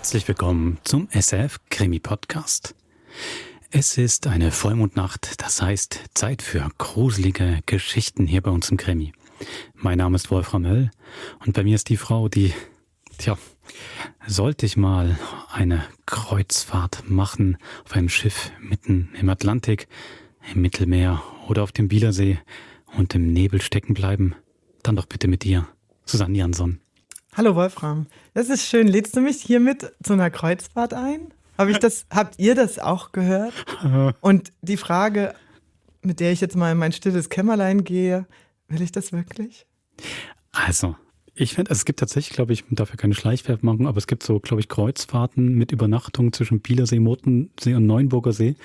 Herzlich willkommen zum SRF Krimi Podcast. Es ist eine Vollmondnacht, das heißt Zeit für gruselige Geschichten hier bei uns im Krimi. Mein Name ist Wolfram Höll und bei mir ist die Frau, die, sollte ich mal eine Kreuzfahrt machen auf einem Schiff mitten im Atlantik, im Mittelmeer oder auf dem Bielersee und im Nebel stecken bleiben, dann doch bitte mit dir, Susanne Jansson. Hallo Wolfram, das ist schön. Lädst du mich hiermit zu einer Kreuzfahrt ein? Habt ihr das auch gehört? Und die Frage, mit der ich jetzt mal in mein stilles Kämmerlein gehe, will ich das wirklich? Also, ich finde, es gibt tatsächlich, glaube ich, man darf ja keine Schleichwerbung machen, aber es gibt so, glaube ich, Kreuzfahrten mit Übernachtung zwischen Bielersee, Murtensee und Neuenburger See.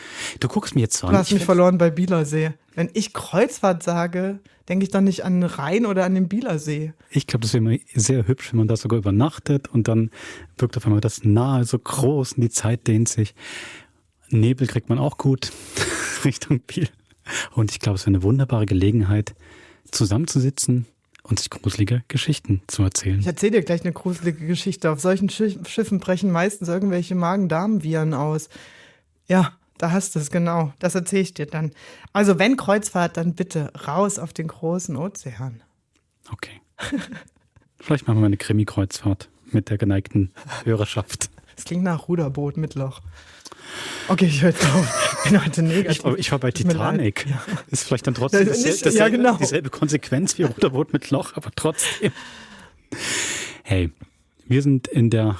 Du guckst mir jetzt so an. Du hast mich verloren bei Bielersee. Wenn ich Kreuzfahrt sage, denke ich doch nicht an den Rhein oder an den Bielersee. Ich glaube, das wäre immer sehr hübsch, wenn man da sogar übernachtet und dann wirkt auf einmal das nahe so groß und die Zeit dehnt sich. Nebel kriegt man auch gut Richtung Biel. Und ich glaube, es wäre eine wunderbare Gelegenheit, zusammenzusitzen und sich gruselige Geschichten zu erzählen. Ich erzähle dir gleich eine gruselige Geschichte. Auf solchen Schiffen brechen meistens irgendwelche Magen-Darm-Viren aus. Ja, da hast du es, genau. Das erzähle ich dir dann. Also wenn Kreuzfahrt, dann bitte raus auf den großen Ozean. Okay. Vielleicht machen wir eine Krimi-Kreuzfahrt mit der geneigten Hörerschaft. Das klingt nach Ruderboot mit Loch. Okay, ich höre jetzt auf. Ich bin heute negativ. Ich war bei Titanic. Ja. Ist vielleicht dann trotzdem dieselbe Konsequenz wie Ruderboot mit Loch, aber trotzdem. Hey, wir sind in der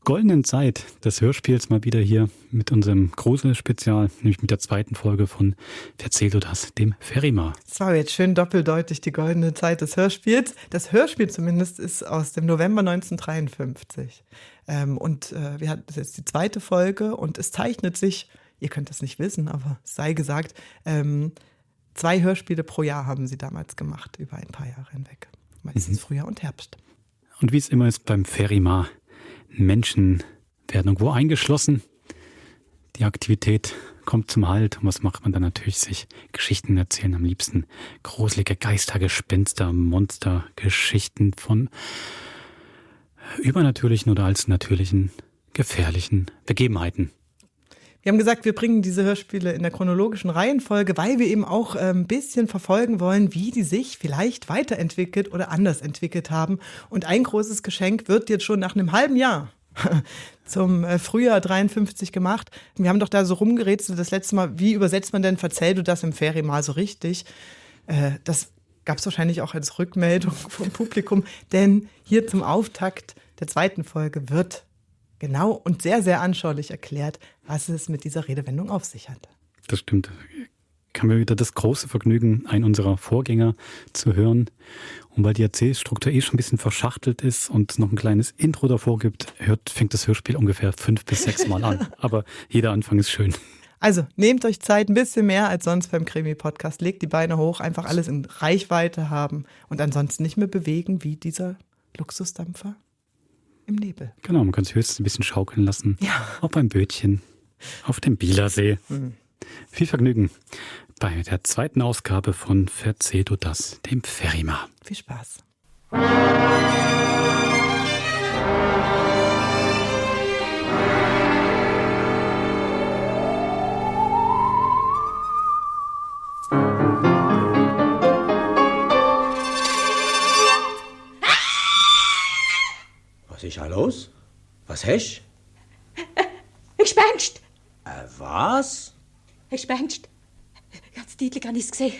goldenen Zeit des Hörspiels mal wieder hier mit unserem Grusel-Spezial, nämlich mit der zweiten Folge von Verzähl du das, dem Ferima. Das war jetzt schön doppeldeutig, die goldene Zeit des Hörspiels. Das Hörspiel zumindest ist aus dem November 1953. Wir hatten jetzt die zweite Folge und es zeichnet sich, ihr könnt das nicht wissen, aber es sei gesagt, 2 Hörspiele pro Jahr haben sie damals gemacht, über ein paar Jahre hinweg. Meistens Frühjahr und Herbst. Und wie es immer ist beim Ferima, Menschen werden irgendwo eingeschlossen. Die Aktivität kommt zum Halt. Und was macht man dann natürlich? Sich Geschichten erzählen. Am liebsten gruselige Geister, Gespenster, Monster, Geschichten von übernatürlichen oder als natürlichen, gefährlichen Begebenheiten. Wir haben gesagt, wir bringen diese Hörspiele in der chronologischen Reihenfolge, weil wir eben auch ein bisschen verfolgen wollen, wie die sich vielleicht weiterentwickelt oder anders entwickelt haben. Und ein großes Geschenk wird jetzt schon nach einem halben Jahr zum Frühjahr 53 gemacht. Wir haben doch da so rumgerätselt das letzte Mal, wie übersetzt man denn Verzähl du das im Ferima so richtig? Das gab es wahrscheinlich auch als Rückmeldung vom Publikum, denn hier zum Auftakt der zweiten Folge wird genau und sehr, sehr anschaulich erklärt, was es mit dieser Redewendung auf sich hat. Das stimmt. Haben wir wieder das große Vergnügen, einen unserer Vorgänger zu hören. Und weil die Erzählstruktur schon ein bisschen verschachtelt ist und noch ein kleines Intro davor gibt, fängt das Hörspiel ungefähr 5 bis 6 Mal an. Aber jeder Anfang ist schön. Also nehmt euch Zeit, ein bisschen mehr als sonst beim Krimi-Podcast. Legt die Beine hoch, einfach alles in Reichweite haben und ansonsten nicht mehr bewegen wie dieser Luxusdampfer im Nebel. Genau, man kann sich höchstens ein bisschen schaukeln lassen. Ja. Auf beim Bötchen, auf dem Bielersee. Viel Vergnügen bei der zweiten Ausgabe von Verzähl du das, dem Ferima. Viel Spaß. Was ist da los? Was hast Ein Gespenst! Was? Ein Gespenst. Ganz deutlich habe ich es gesehen.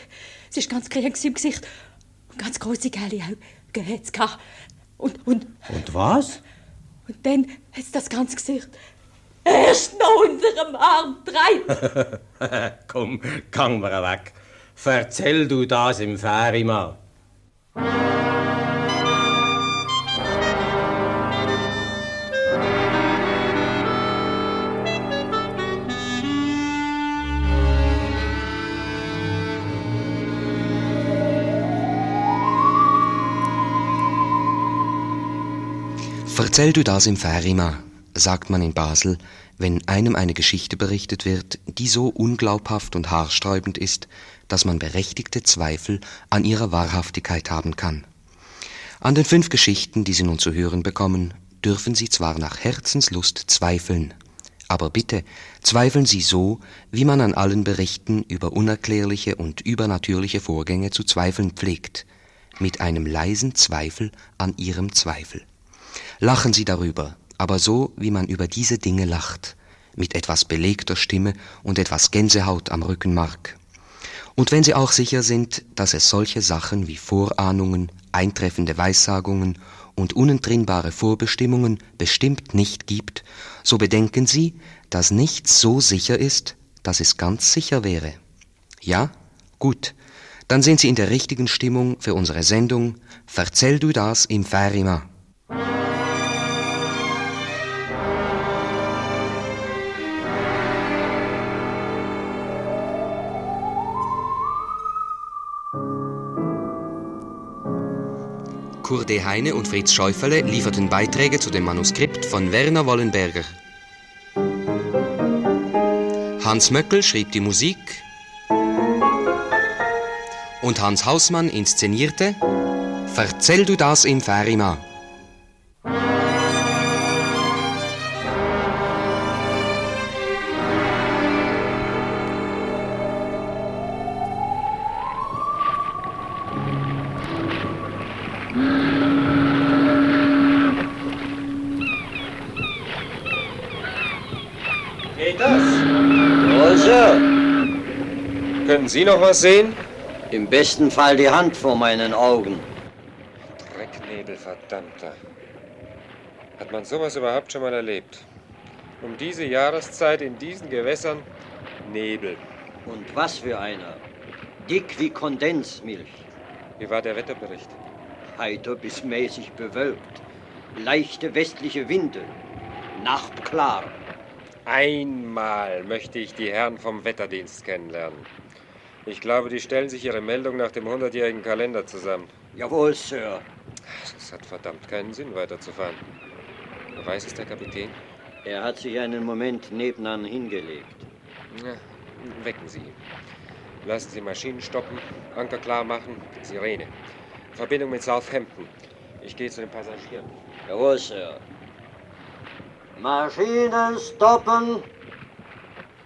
Es war ganz grün im Gesicht. Und ganz grosse gelbe Augen hat es gehabt. Und was? Und dann hat es das ganze Gesicht erst noch unter dem Arm treibt. Komm, gang mir weg. Verzähl du das im Ferima. Verzähl du das im Ferima, sagt man in Basel, wenn einem eine Geschichte berichtet wird, die so unglaubhaft und haarsträubend ist, dass man berechtigte Zweifel an ihrer Wahrhaftigkeit haben kann. An den 5 Geschichten, die Sie nun zu hören bekommen, dürfen Sie zwar nach Herzenslust zweifeln, aber bitte zweifeln Sie so, wie man an allen Berichten über unerklärliche und übernatürliche Vorgänge zu zweifeln pflegt, mit einem leisen Zweifel an Ihrem Zweifel. Lachen Sie darüber, aber so, wie man über diese Dinge lacht, mit etwas belegter Stimme und etwas Gänsehaut am Rückenmark. Und wenn Sie auch sicher sind, dass es solche Sachen wie Vorahnungen, eintreffende Weissagungen und unentrinnbare Vorbestimmungen bestimmt nicht gibt, so bedenken Sie, dass nichts so sicher ist, dass es ganz sicher wäre. Ja? Gut. Dann sind Sie in der richtigen Stimmung für unsere Sendung Verzähl du das im Färima. Kurt D. Heine und Fritz Schäufele lieferten Beiträge zu dem Manuskript von Werner Wollenberger. Hans Möckel schrieb die Musik und Hans Hausmann inszenierte Verzähl du das im Färima. Geht das? Ja, Sir. Können Sie noch was sehen? Im besten Fall die Hand vor meinen Augen. Drecknebel, verdammter. Hat man sowas überhaupt schon mal erlebt? Um diese Jahreszeit in diesen Gewässern Nebel. Und was für einer. Dick wie Kondensmilch. Wie war der Wetterbericht? Heiter bis mäßig bewölkt. Leichte westliche Winde. Nacht klar. Einmal möchte ich die Herren vom Wetterdienst kennenlernen. Ich glaube, die stellen sich ihre Meldung nach dem 100-jährigen Kalender zusammen. Jawohl, Sir. Es hat verdammt keinen Sinn, weiterzufahren. Weiß es der Kapitän? Er hat sich einen Moment nebenan hingelegt. Ja, wecken Sie ihn. Lassen Sie Maschinen stoppen, Anker klar machen, Sirene. Verbindung mit Southampton. Ich gehe zu den Passagieren. Jawohl, Sir. Maschinen stoppen.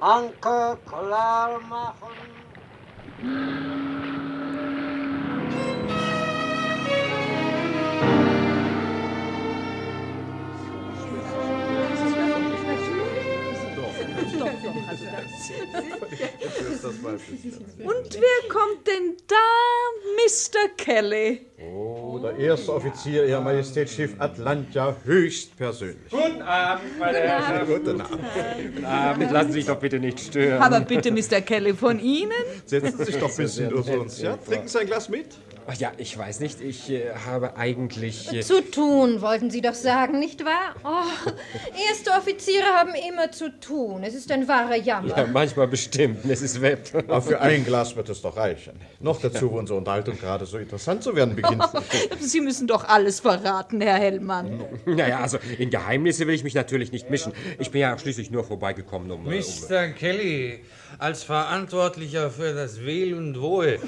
Anker klar machen. Und wer kommt denn da, Mr. Kelly? Oh, der erste Offizier Ihrer Majestätsschiff Atlanta höchstpersönlich. Guten Abend, meine Herren. Guten Abend. Guten Abend. Lassen Sie sich doch bitte nicht stören. Aber bitte, Mr. Kelly, von Ihnen? Setzen Sie sich doch ein bisschen durch uns. Ja? Trinken Sie ein Glas mit? Ach ja, ich weiß nicht. Ich habe eigentlich... Zu tun, wollten Sie doch sagen, nicht wahr? Oh, erste Offiziere haben immer zu tun. Es ist ein wahrer Jammer. Ja, manchmal bestimmt, Mrs. Webb. Aber für ein Glas wird es doch reichen. Noch dazu, wo unsere Unterhaltung gerade so interessant zu werden beginnt. Sie müssen doch alles verraten, Herr Hellmann. Naja, also in Geheimnisse will ich mich natürlich nicht mischen. Ich bin ja schließlich nur vorbeigekommen, um... Mr. Kelly, als Verantwortlicher für das Wohl und Wohl,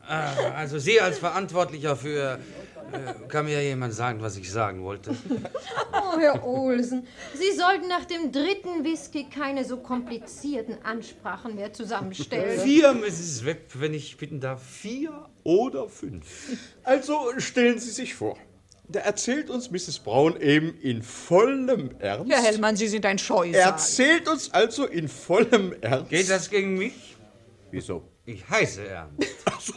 also Sie als Verantwortlicher für... kann mir ja jemand sagen, was ich sagen wollte? Oh, Herr Olsen, Sie sollten nach dem 3. Whisky keine so komplizierten Ansprachen mehr zusammenstellen. 4, Mrs. Webb, wenn ich bitten darf. 4 oder 5? Also stellen Sie sich vor, da erzählt uns Mrs. Braun eben in vollem Ernst. Herr Hellmann, Sie sind ein Scheusal. Erzählt uns also in vollem Ernst. Geht das gegen mich? Wieso? Ich heiße Ernst. Ach so.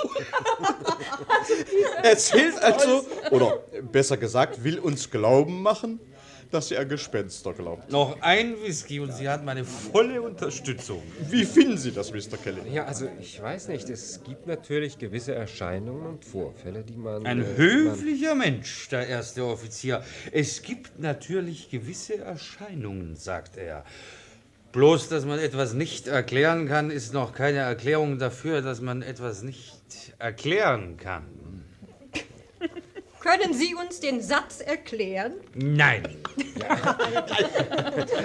Erzählt also, oder besser gesagt, will uns glauben machen, dass sie an Gespenster glaubt. Noch ein Whisky und sie hat meine volle Unterstützung. Wie finden Sie das, Mr. Kelly? Ja, also ich weiß nicht. Es gibt natürlich gewisse Erscheinungen und Vorfälle, die man... Ein höflicher Mensch, der erste Offizier. Es gibt natürlich gewisse Erscheinungen, sagt er. Bloß, dass man etwas nicht erklären kann, ist noch keine Erklärung dafür, dass man etwas nicht erklären kann. Können Sie uns den Satz erklären? Nein.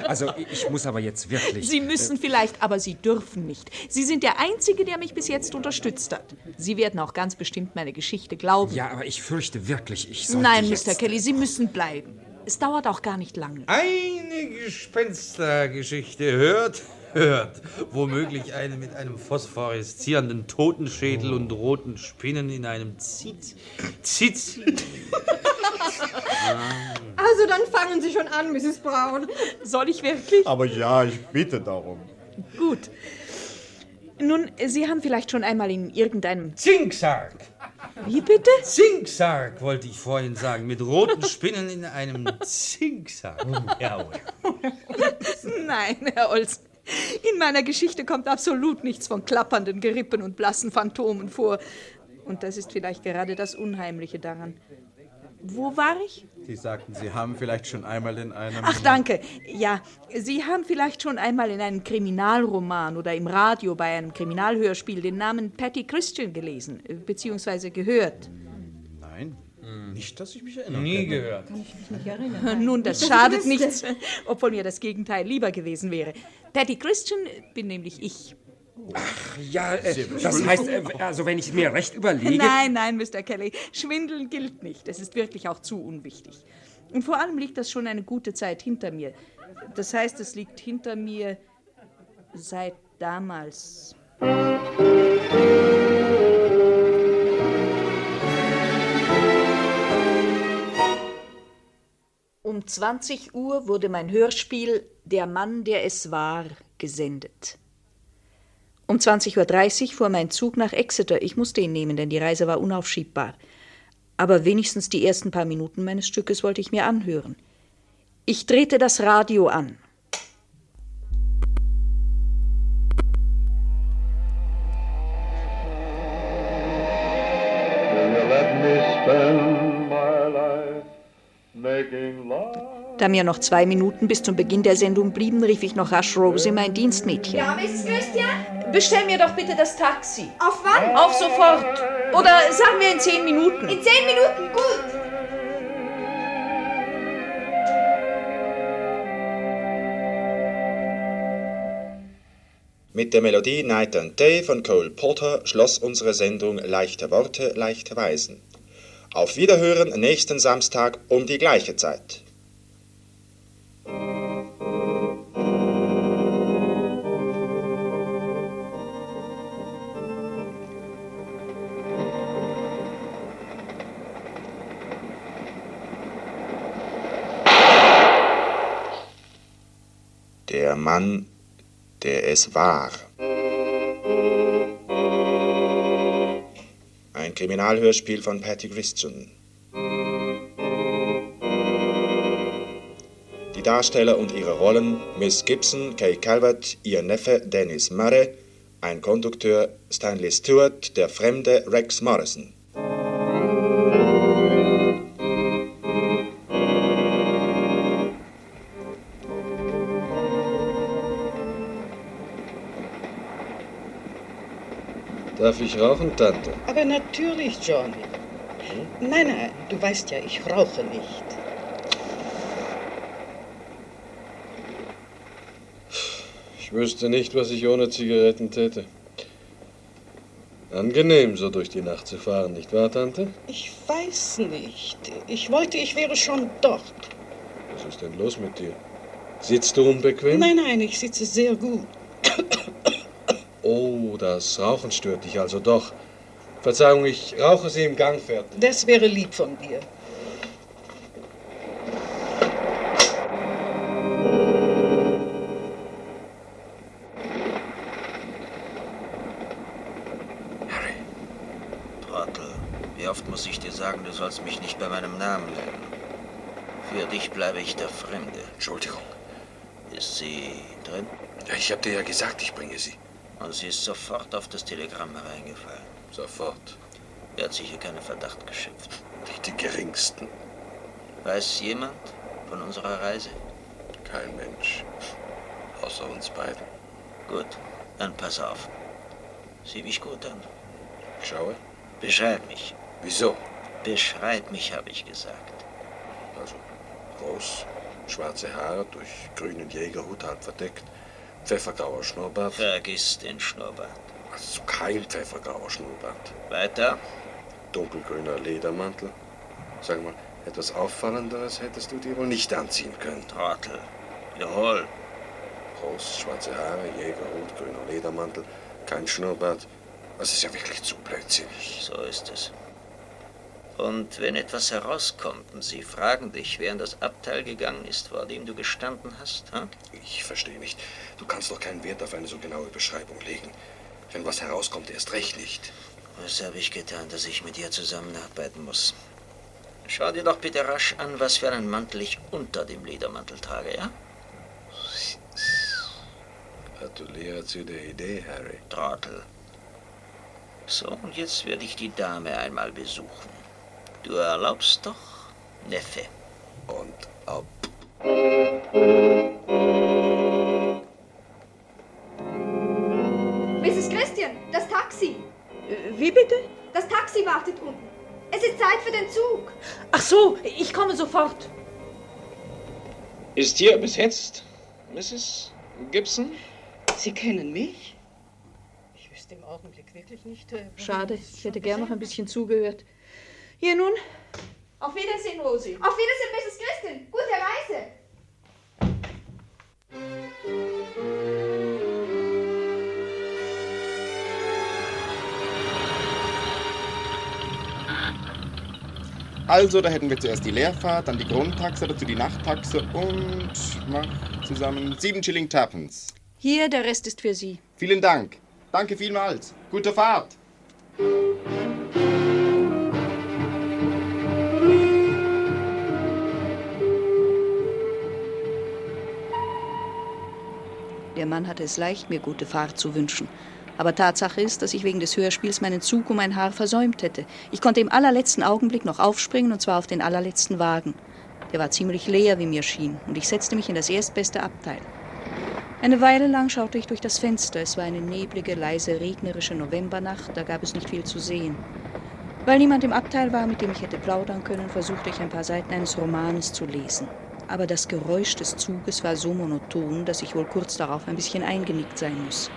Also, ich muss aber jetzt wirklich... Sie müssen vielleicht, aber Sie dürfen nicht. Sie sind der Einzige, der mich bis jetzt unterstützt hat. Sie werden auch ganz bestimmt meine Geschichte glauben. Ja, aber ich fürchte wirklich, ich sollte Nein, jetzt... Mr. Kelly, Sie müssen bleiben. Es dauert auch gar nicht lange. Eine Gespenstergeschichte hört. Womöglich eine mit einem phosphoreszierenden Totenschädel und roten Spinnen in einem Zitz. Also dann fangen Sie schon an, Mrs. Brown. Soll ich wirklich? Aber ja, ich bitte darum. Gut. Nun, Sie haben vielleicht schon einmal in irgendeinem... Zinksarg! Wie bitte? Zinksarg, wollte ich vorhin sagen. Mit roten Spinnen in einem Zinksarg. Jawohl. Nein, Herr Olsen. In meiner Geschichte kommt absolut nichts von klappernden Gerippen und blassen Phantomen vor. Und das ist vielleicht gerade das Unheimliche daran. Wo war ich? Sie sagten, Sie haben vielleicht schon einmal in einem... Ach, danke. Ja, Sie haben vielleicht schon einmal in einem Kriminalroman oder im Radio bei einem Kriminalhörspiel den Namen Patty Christian gelesen, beziehungsweise gehört. Nein, nicht, dass ich mich erinnere. Nie gehört. Kann ich mich nicht erinnern. Nun, das schadet nichts, obwohl mir das Gegenteil lieber gewesen wäre. Patty Christian bin nämlich ich. Ach ja, das heißt, also wenn ich mir recht überlege... Nein, Mr. Kelly, Schwindeln gilt nicht. Es ist wirklich auch zu unwichtig. Und vor allem liegt das schon eine gute Zeit hinter mir. Das heißt, es liegt hinter mir seit damals. Um 20 Uhr wurde mein Hörspiel »Der Mann, der es war« gesendet. Um 20.30 Uhr fuhr mein Zug nach Exeter. Ich musste ihn nehmen, denn die Reise war unaufschiebbar. Aber wenigstens die ersten paar Minuten meines Stückes wollte ich mir anhören. Ich drehte das Radio an. Da mir noch 2 Minuten bis zum Beginn der Sendung blieben, rief ich noch rasch Rosie, mein Dienstmädchen. Ja, Miss Christian? Bestell mir doch bitte das Taxi. Auf wann? Auf sofort. Oder sagen wir in 10 Minuten. In 10 Minuten, gut. Mit der Melodie Night and Day von Cole Porter schloss unsere Sendung Leichte Worte, leichte Weisen. Auf Wiederhören nächsten Samstag um die gleiche Zeit. Der Mann, der es war. Ein Kriminalhörspiel von Patty Christian. Die Darsteller und ihre Rollen: Miss Gibson, Kay Calvert, ihr Neffe Dennis Murray, ein Kondukteur Stanley Stewart, der Fremde Rex Morrison. Darf ich rauchen, Tante? Aber natürlich, Johnny. Nein, du weißt ja, ich rauche nicht. Ich wüsste nicht, was ich ohne Zigaretten täte. Angenehm, so durch die Nacht zu fahren, nicht wahr, Tante? Ich weiß nicht. Ich wollte, ich wäre schon dort. Was ist denn los mit dir? Sitzt du unbequem? Nein, ich sitze sehr gut. Oh, das Rauchen stört dich also doch. Verzeihung, ich rauche sie im Gang fertig. Das wäre lieb von dir. Harry. Trottel, wie oft muss ich dir sagen, du sollst mich nicht bei meinem Namen nennen? Für dich bleibe ich der Fremde. Entschuldigung. Ist sie drin? Ja, ich habe dir ja gesagt, ich bringe sie. Und sie ist sofort auf das Telegramm hereingefallen. Sofort. Er hat sicher keinen Verdacht geschöpft. Nicht den geringsten. Weiß jemand von unserer Reise? Kein Mensch. Außer uns beiden. Gut, dann pass auf. Sieh mich gut an. Schaue. Beschreib mich. Wieso? Beschreib mich, habe ich gesagt. Also groß, schwarze Haare, durch grünen Jägerhut halb verdeckt, pfeffergrauer Schnurrbart. Vergiss den Schnurrbart. Also kein pfeffergrauer Schnurrbart. Weiter. Dunkelgrüner Ledermantel. Sag mal, etwas Auffallenderes hättest du dir wohl nicht anziehen können. Trottel. Wiederhol. Groß, schwarze Haare, Jägerhut, grüner Ledermantel, kein Schnurrbart. Das ist ja wirklich zu blödsinnig. So ist es. Und wenn etwas herauskommt und sie fragen dich, wer in das Abteil gegangen ist, vor dem du gestanden hast, ha? Ich verstehe nicht. Du kannst doch keinen Wert auf eine so genaue Beschreibung legen. Wenn was herauskommt, erst recht nicht. Was habe ich getan, dass ich mit dir zusammenarbeiten muss? Schau dir doch bitte rasch an, was für einen Mantel ich unter dem Ledermantel trage, ja? Gratuliere zu der Idee, Harry. Trottel. So, und jetzt werde ich die Dame einmal besuchen. Du erlaubst doch, Neffe. Und ab. Mrs. Christian, das Taxi. Wie bitte? Das Taxi wartet unten. Es ist Zeit für den Zug. Ach so, ich komme sofort. Ist hier besetzt, Mrs. Gibson? Sie kennen mich? Ich wüsste im Augenblick wirklich nicht. Schade, ich hätte gern noch ein bisschen zugehört. Hier nun. Auf Wiedersehen, Rosi. Auf Wiedersehen, Mrs. Christian. Gute Reise. Also, da hätten wir zuerst die Leerfahrt, dann die Grundtaxe, dazu die Nachttaxe und macht zusammen 7 Schilling Tuppence. Hier, der Rest ist für Sie. Vielen Dank. Danke vielmals. Gute Fahrt. Der Mann hatte es leicht, mir gute Fahrt zu wünschen. Aber Tatsache ist, dass ich wegen des Hörspiels meinen Zug um ein Haar versäumt hätte. Ich konnte im allerletzten Augenblick noch aufspringen, und zwar auf den allerletzten Wagen. Der war ziemlich leer, wie mir schien, und ich setzte mich in das erstbeste Abteil. Eine Weile lang schaute ich durch das Fenster. Es war eine neblige, leise, regnerische Novembernacht, da gab es nicht viel zu sehen. Weil niemand im Abteil war, mit dem ich hätte plaudern können, versuchte ich ein paar Seiten eines Romanes zu lesen. Aber das Geräusch des Zuges war so monoton, dass ich wohl kurz darauf ein bisschen eingenickt sein muss.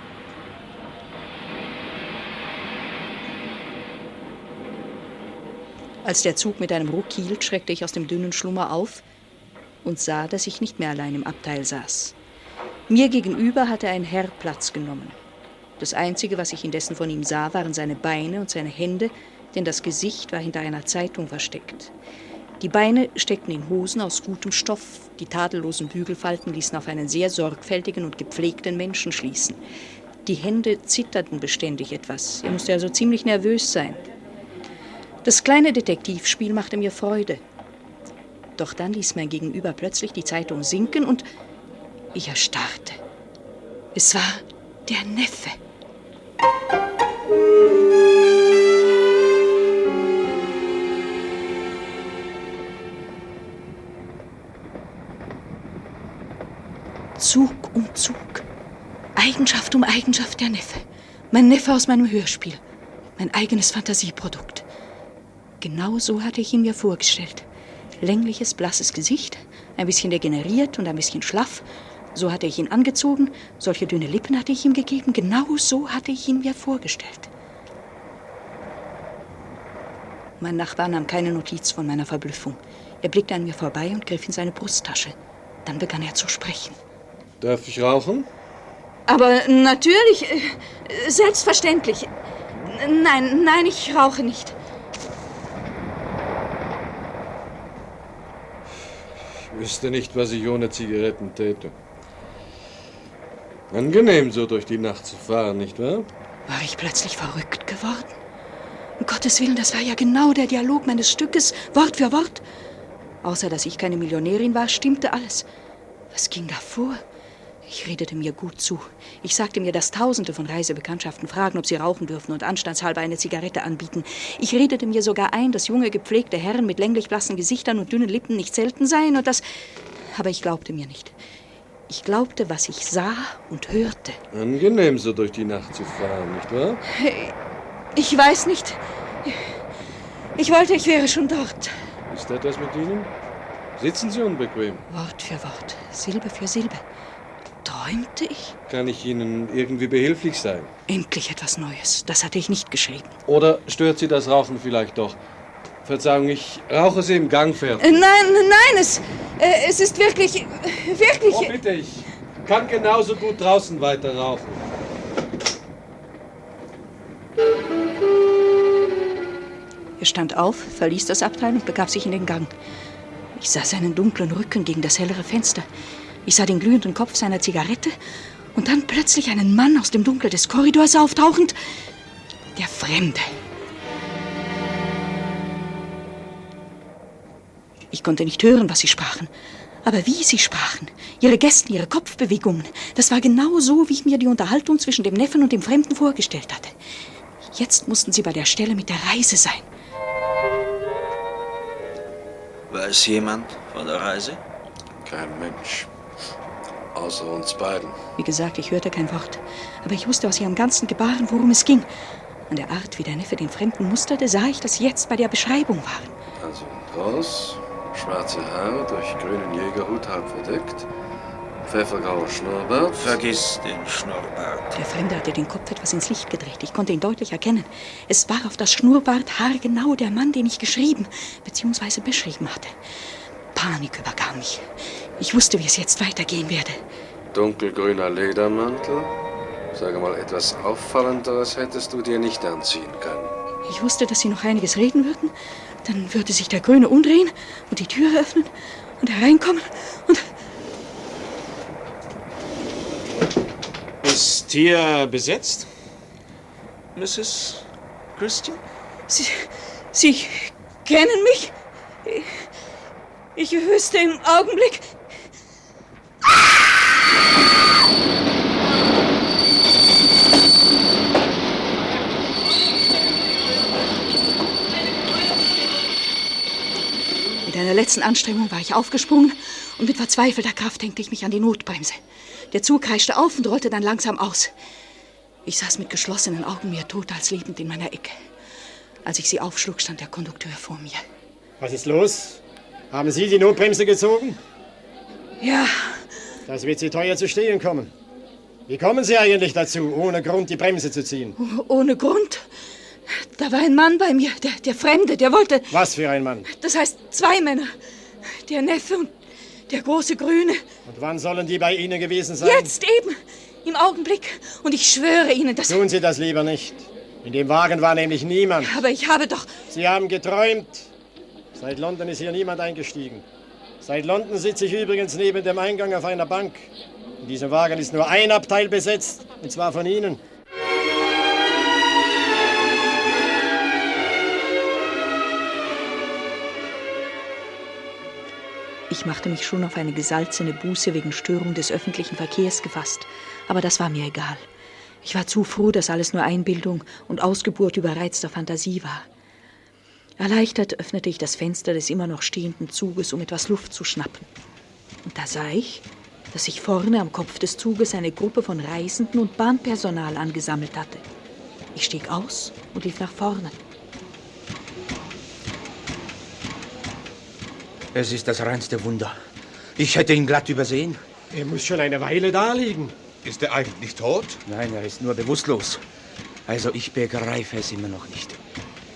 Als der Zug mit einem Ruck hielt, schreckte ich aus dem dünnen Schlummer auf und sah, dass ich nicht mehr allein im Abteil saß. Mir gegenüber hatte ein Herr Platz genommen. Das Einzige, was ich indessen von ihm sah, waren seine Beine und seine Hände, denn das Gesicht war hinter einer Zeitung versteckt. Die Beine steckten in Hosen aus gutem Stoff, die tadellosen Bügelfalten ließen auf einen sehr sorgfältigen und gepflegten Menschen schließen. Die Hände zitterten beständig etwas, er musste also ziemlich nervös sein. Das kleine Detektivspiel machte mir Freude. Doch dann ließ mein Gegenüber plötzlich die Zeitung sinken und ich erstarrte. Es war der Neffe. Zug um Zug. Eigenschaft um Eigenschaft der Neffe. Mein Neffe aus meinem Hörspiel. Mein eigenes Fantasieprodukt. Genau so hatte ich ihn mir vorgestellt. Längliches, blasses Gesicht, ein bisschen degeneriert und ein bisschen schlaff. So hatte ich ihn angezogen, solche dünne Lippen hatte ich ihm gegeben. Genau so hatte ich ihn mir vorgestellt. Mein Nachbar nahm keine Notiz von meiner Verblüffung. Er blickte an mir vorbei und griff in seine Brusttasche. Dann begann er zu sprechen. Darf ich rauchen? Aber natürlich, selbstverständlich. Nein, ich rauche nicht. Ich wüsste nicht, was ich ohne Zigaretten täte. Angenehm, so durch die Nacht zu fahren, nicht wahr? War ich plötzlich verrückt geworden? Um Gottes Willen, das war ja genau der Dialog meines Stückes, Wort für Wort. Außer, dass ich keine Millionärin war, stimmte alles. Was ging da vor? Ich redete mir gut zu. Ich sagte mir, dass Tausende von Reisebekanntschaften fragen, ob sie rauchen dürfen und anstandshalber eine Zigarette anbieten. Ich redete mir sogar ein, dass junge, gepflegte Herren mit länglich blassen Gesichtern und dünnen Lippen nicht selten seien und das... Aber ich glaubte mir nicht. Ich glaubte, was ich sah und hörte. Angenehm, so durch die Nacht zu fahren, nicht wahr? Ich weiß nicht. Ich wollte, ich wäre schon dort. Ist etwas mit Ihnen? Sitzen Sie unbequem? Wort für Wort, Silbe für Silbe. Träumte ich? Kann ich Ihnen irgendwie behilflich sein? Endlich etwas Neues. Das hatte ich nicht geschrieben. Oder stört Sie das Rauchen vielleicht doch? Verzeihung, ich rauche Sie im Gang fertig. Nein, es ist wirklich... Oh, bitte, ich kann genauso gut draußen weiter rauchen. Er stand auf, verließ das Abteil und begab sich in den Gang. Ich sah seinen dunklen Rücken gegen das hellere Fenster. Ich sah den glühenden Kopf seiner Zigarette und dann plötzlich einen Mann aus dem Dunkel des Korridors auftauchend. Der Fremde. Ich konnte nicht hören, was sie sprachen. Aber wie sie sprachen, ihre Gesten, ihre Kopfbewegungen, das war genau so, wie ich mir die Unterhaltung zwischen dem Neffen und dem Fremden vorgestellt hatte. Jetzt mussten sie bei der Stelle mit der Reise sein. Weiß jemand von der Reise? Kein Mensch. Außer uns beiden. Wie gesagt, ich hörte kein Wort. Aber ich wusste aus ihrem ganzen Gebaren, worum es ging. An der Art, wie der Neffe den Fremden musterte, sah ich, dass sie jetzt bei der Beschreibung waren. Also groß, schwarze Haare, durch grünen Jägerhut halb verdeckt, pfeffergrauer Schnurrbart. Vergiss den Schnurrbart. Der Fremde hatte den Kopf etwas ins Licht gedreht. Ich konnte ihn deutlich erkennen. Es war auf das Schnurrbart haargenau der Mann, den ich geschrieben bzw. beschrieben hatte. Panik überkam mich. Ich wusste, wie es jetzt weitergehen werde. Dunkelgrüner Ledermantel. Sage mal, etwas Auffallenderes hättest du dir nicht anziehen können. Ich wusste, dass sie noch einiges reden würden. Dann würde sich der Grüne umdrehen und die Tür öffnen und hereinkommen und... Ist hier besetzt, Mrs. Christian? Sie kennen mich? Ich wüsste im Augenblick... Mit einer letzten Anstrengung war ich aufgesprungen und mit verzweifelter Kraft hängte ich mich an die Notbremse. Der Zug kreischte auf und rollte dann langsam aus. Ich saß mit geschlossenen Augen mehr tot als lebend in meiner Ecke. Als ich sie aufschlug, stand der Kondukteur vor mir. Was ist los? Haben Sie die Notbremse gezogen? Ja. Das wird Sie teuer zu stehen kommen. Wie kommen Sie eigentlich dazu, ohne Grund die Bremse zu ziehen? Ohne Grund? Da war ein Mann bei mir, der Fremde, der wollte... Was für ein Mann? Das heißt, 2 Männer. Der Neffe und der große Grüne. Und wann sollen die bei Ihnen gewesen sein? Jetzt eben, im Augenblick. Und ich schwöre Ihnen, dass... Tun Sie das lieber nicht. In dem Wagen war nämlich niemand. Aber ich habe doch... Sie haben geträumt. Seit London ist hier niemand eingestiegen. Seit London sitze ich übrigens neben dem Eingang auf einer Bank. In diesem Wagen ist nur ein Abteil besetzt, und zwar von Ihnen. Ich machte mich schon auf eine gesalzene Buße wegen Störung des öffentlichen Verkehrs gefasst. Aber das war mir egal. Ich war zu froh, dass alles nur Einbildung und Ausgeburt überreizter Fantasie war. Erleichtert öffnete ich das Fenster des immer noch stehenden Zuges, um etwas Luft zu schnappen. Und da sah ich, dass sich vorne am Kopf des Zuges eine Gruppe von Reisenden und Bahnpersonal angesammelt hatte. Ich stieg aus und lief nach vorne. Es ist das reinste Wunder. Ich hätte ihn glatt übersehen. Er muss schon eine Weile da liegen. Ist er eigentlich tot? Nein, er ist nur bewusstlos. Also ich begreife es immer noch nicht.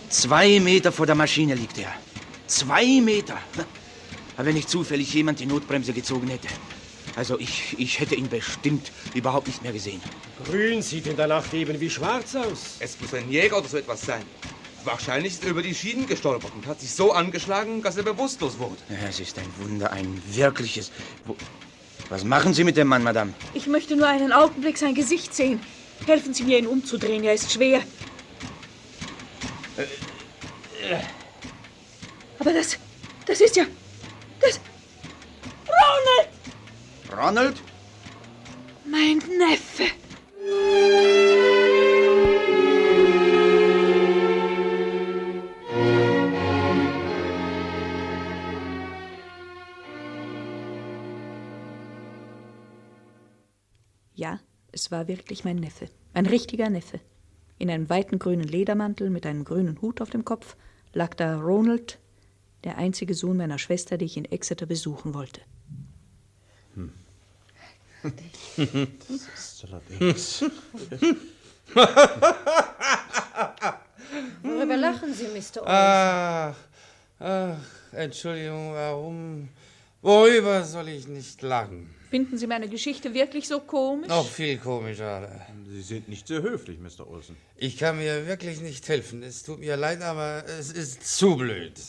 2 Meter vor der Maschine liegt er. 2 Meter. Aber wenn nicht zufällig jemand die Notbremse gezogen hätte. Also ich hätte ihn bestimmt überhaupt nicht mehr gesehen. Grün sieht in der Nacht eben wie schwarz aus. Es muss ein Jäger oder so etwas sein. Wahrscheinlich ist er über die Schienen gestolpert und hat sich so angeschlagen, dass er bewusstlos wurde. Ja, es ist ein Wunder, ein wirkliches... Was machen Sie mit dem Mann, Madame? Ich möchte nur einen Augenblick sein Gesicht sehen. Helfen Sie mir, ihn umzudrehen, er ist schwer. Aber das ist ja... Das... Ronald! Ronald? Mein Neffe. Ja, es war wirklich mein Neffe. Ein richtiger Neffe. In einem weiten grünen Ledermantel mit einem grünen Hut auf dem Kopf, lag da Ronald, der einzige Sohn meiner Schwester, die ich in Exeter besuchen wollte. Das ist allerdings... Worüber lachen Sie, Mr. Olsen? Ach, Entschuldigung, worüber soll ich nicht lachen? Finden Sie meine Geschichte wirklich so komisch? Noch viel komischer. Sie sind nicht sehr höflich, Mr. Olsen. Ich kann mir wirklich nicht helfen. Es tut mir leid, aber es ist zu blöd.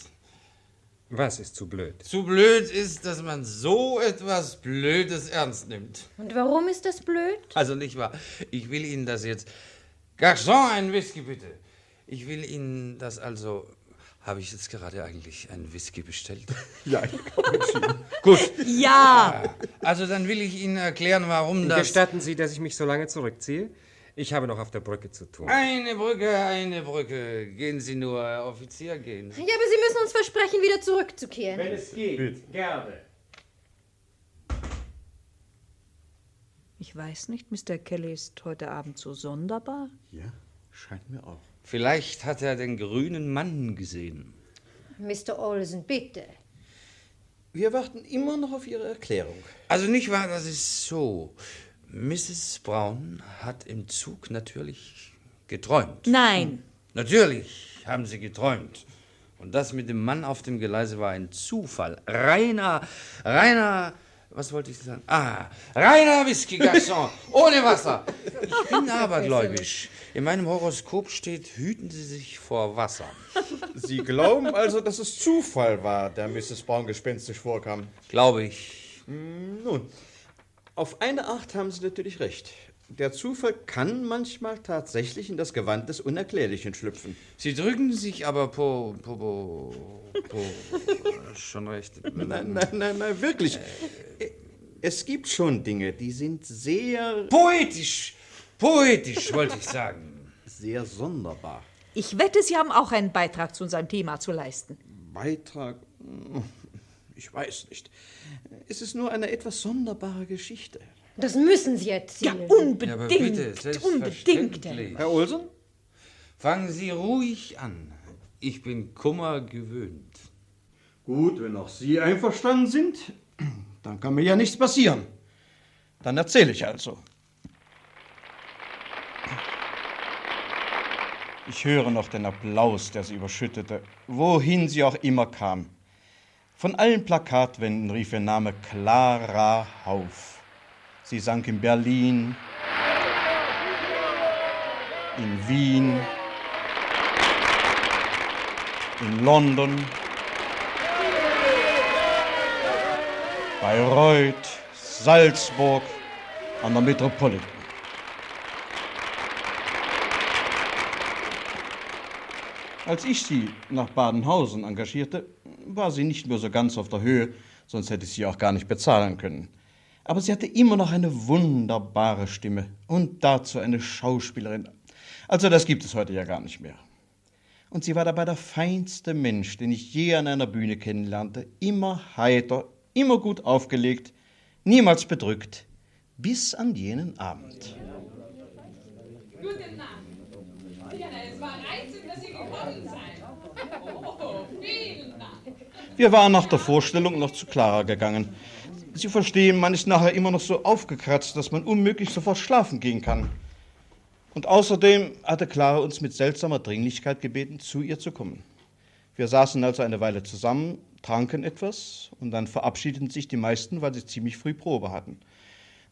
Was ist zu blöd? Zu blöd ist, dass man so etwas Blödes ernst nimmt. Und warum ist das blöd? Also nicht wahr. Ich will Ihnen das jetzt... Garçon, ein Whisky bitte. Ich will Ihnen das also... Habe ich jetzt gerade eigentlich einen Whisky bestellt? Ja, ich habe entschieden. Gut. Ja. Also dann will ich Ihnen erklären, warum das... Gestatten Sie, dass ich mich so lange zurückziehe? Ich habe noch auf der Brücke zu tun. Eine Brücke. Gehen Sie nur, Herr Offizier, gehen Sie. Ja, aber Sie müssen uns versprechen, wieder zurückzukehren. Wenn es geht, gerne. Ich weiß nicht, Mr. Kelly ist heute Abend so sonderbar. Ja, scheint mir auch. Vielleicht hat er den grünen Mann gesehen. Mr. Olsen, bitte. Wir warten immer noch auf Ihre Erklärung. Also nicht wahr, das ist so. Mrs. Brown hat im Zug natürlich geträumt. Nein. Natürlich haben sie geträumt. Und das mit dem Mann auf dem Gleise war ein Zufall. Reiner, was wollte ich sagen? Reiner Whisky, Garçon, ohne Wasser. Ich bin abergläubisch. In meinem Horoskop steht, hüten Sie sich vor Wasser. Sie glauben also, dass es Zufall war, der Mrs. Brown gespenstisch vorkam? Glaube ich. Nun, auf eine Art haben Sie natürlich recht. Der Zufall kann manchmal tatsächlich in das Gewand des Unerklärlichen schlüpfen. Sie drücken sich aber schon recht. Nein, wirklich. Es gibt schon Dinge, die sind sehr... Poetisch, wollte ich sagen. Sehr sonderbar. Ich wette, Sie haben auch einen Beitrag zu unserem Thema zu leisten. Beitrag? Ich weiß nicht. Es ist nur eine etwas sonderbare Geschichte. Das müssen Sie erzählen. Ja, unbedingt. Ja, aber bitte, selbstverständlich. Herr Olsen? Fangen Sie ruhig an. Ich bin Kummer gewöhnt. Gut, wenn auch Sie einverstanden sind, dann kann mir ja nichts passieren. Dann erzähle ich also. Ich höre noch den Applaus, der sie überschüttete, wohin sie auch immer kam. Von allen Plakatwänden rief ihr Name Clara Hauff. Sie sang in Berlin, in Wien, in London, Bayreuth, Salzburg, an der Metropolitan. Als ich sie nach Badenhausen engagierte, war sie nicht nur so ganz auf der Höhe, sonst hätte ich sie auch gar nicht bezahlen können. Aber sie hatte immer noch eine wunderbare Stimme und dazu eine Schauspielerin. Also das gibt es heute ja gar nicht mehr. Und sie war dabei der feinste Mensch, den ich je an einer Bühne kennenlernte. Immer heiter, immer gut aufgelegt, niemals bedrückt, bis an jenen Abend. Guten Nacht. Ja, es war reizend, dass Sie gekommen seid. Oh, vielen Dank. Wir waren nach der Vorstellung noch zu Clara gegangen. Sie verstehen, man ist nachher immer noch so aufgekratzt, dass man unmöglich sofort schlafen gehen kann. Und außerdem hatte Clara uns mit seltsamer Dringlichkeit gebeten, zu ihr zu kommen. Wir saßen also eine Weile zusammen, tranken etwas und dann verabschiedeten sich die meisten, weil sie ziemlich früh Probe hatten.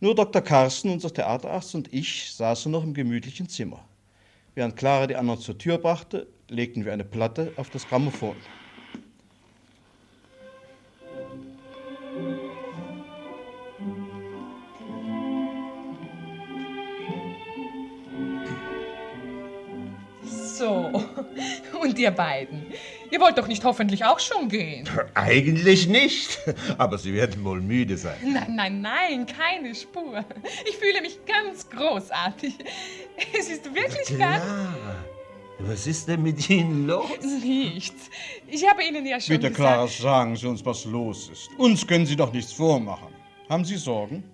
Nur Dr. Carsten, unser Theaterarzt, und ich saßen noch im gemütlichen Zimmer. Während Clara die anderen zur Tür brachte, legten wir eine Platte auf das Grammophon. So, und ihr beiden? Ihr wollt doch nicht hoffentlich auch schon gehen? Eigentlich nicht, aber Sie werden wohl müde sein. Nein, keine Spur. Ich fühle mich ganz großartig. Es ist wirklich ganz... Was ist denn mit Ihnen los? Nichts. Ich habe Ihnen ja schon Bitte, gesagt... Clara, sagen Sie uns, was los ist. Uns können Sie doch nichts vormachen. Haben Sie Sorgen?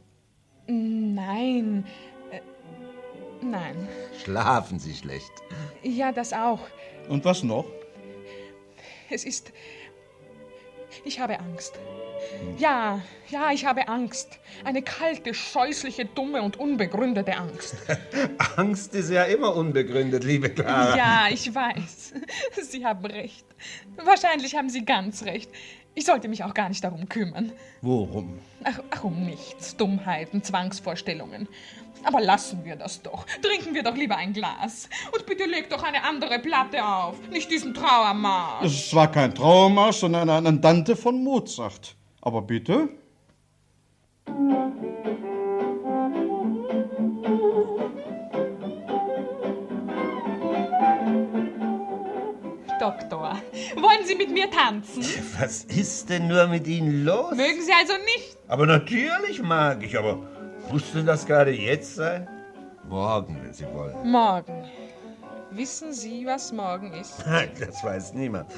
Nein. Nein. Schlafen Sie schlecht? Ja, das auch. Und was noch? Es ist... Ich habe Angst. Ja, ich habe Angst. Eine kalte, scheußliche, dumme und unbegründete Angst. Angst ist ja immer unbegründet, liebe Clara. Ja, ich weiß. Sie haben recht. Wahrscheinlich haben Sie ganz recht. Ich sollte mich auch gar nicht darum kümmern. Worum? Ach, um nichts. Dummheiten, Zwangsvorstellungen. Aber lassen wir das doch. Trinken wir doch lieber ein Glas. Und bitte leg doch eine andere Platte auf. Nicht diesen Trauermarsch. Es war kein Trauermarsch, sondern ein Andante von Mozart. Aber bitte? Doktor, wollen Sie mit mir tanzen? Was ist denn nur mit Ihnen los? Mögen Sie also nicht? Aber natürlich mag ich, aber muss denn das gerade jetzt sein? Morgen, wenn Sie wollen. Morgen. Wissen Sie, was morgen ist? Nein, das weiß niemand.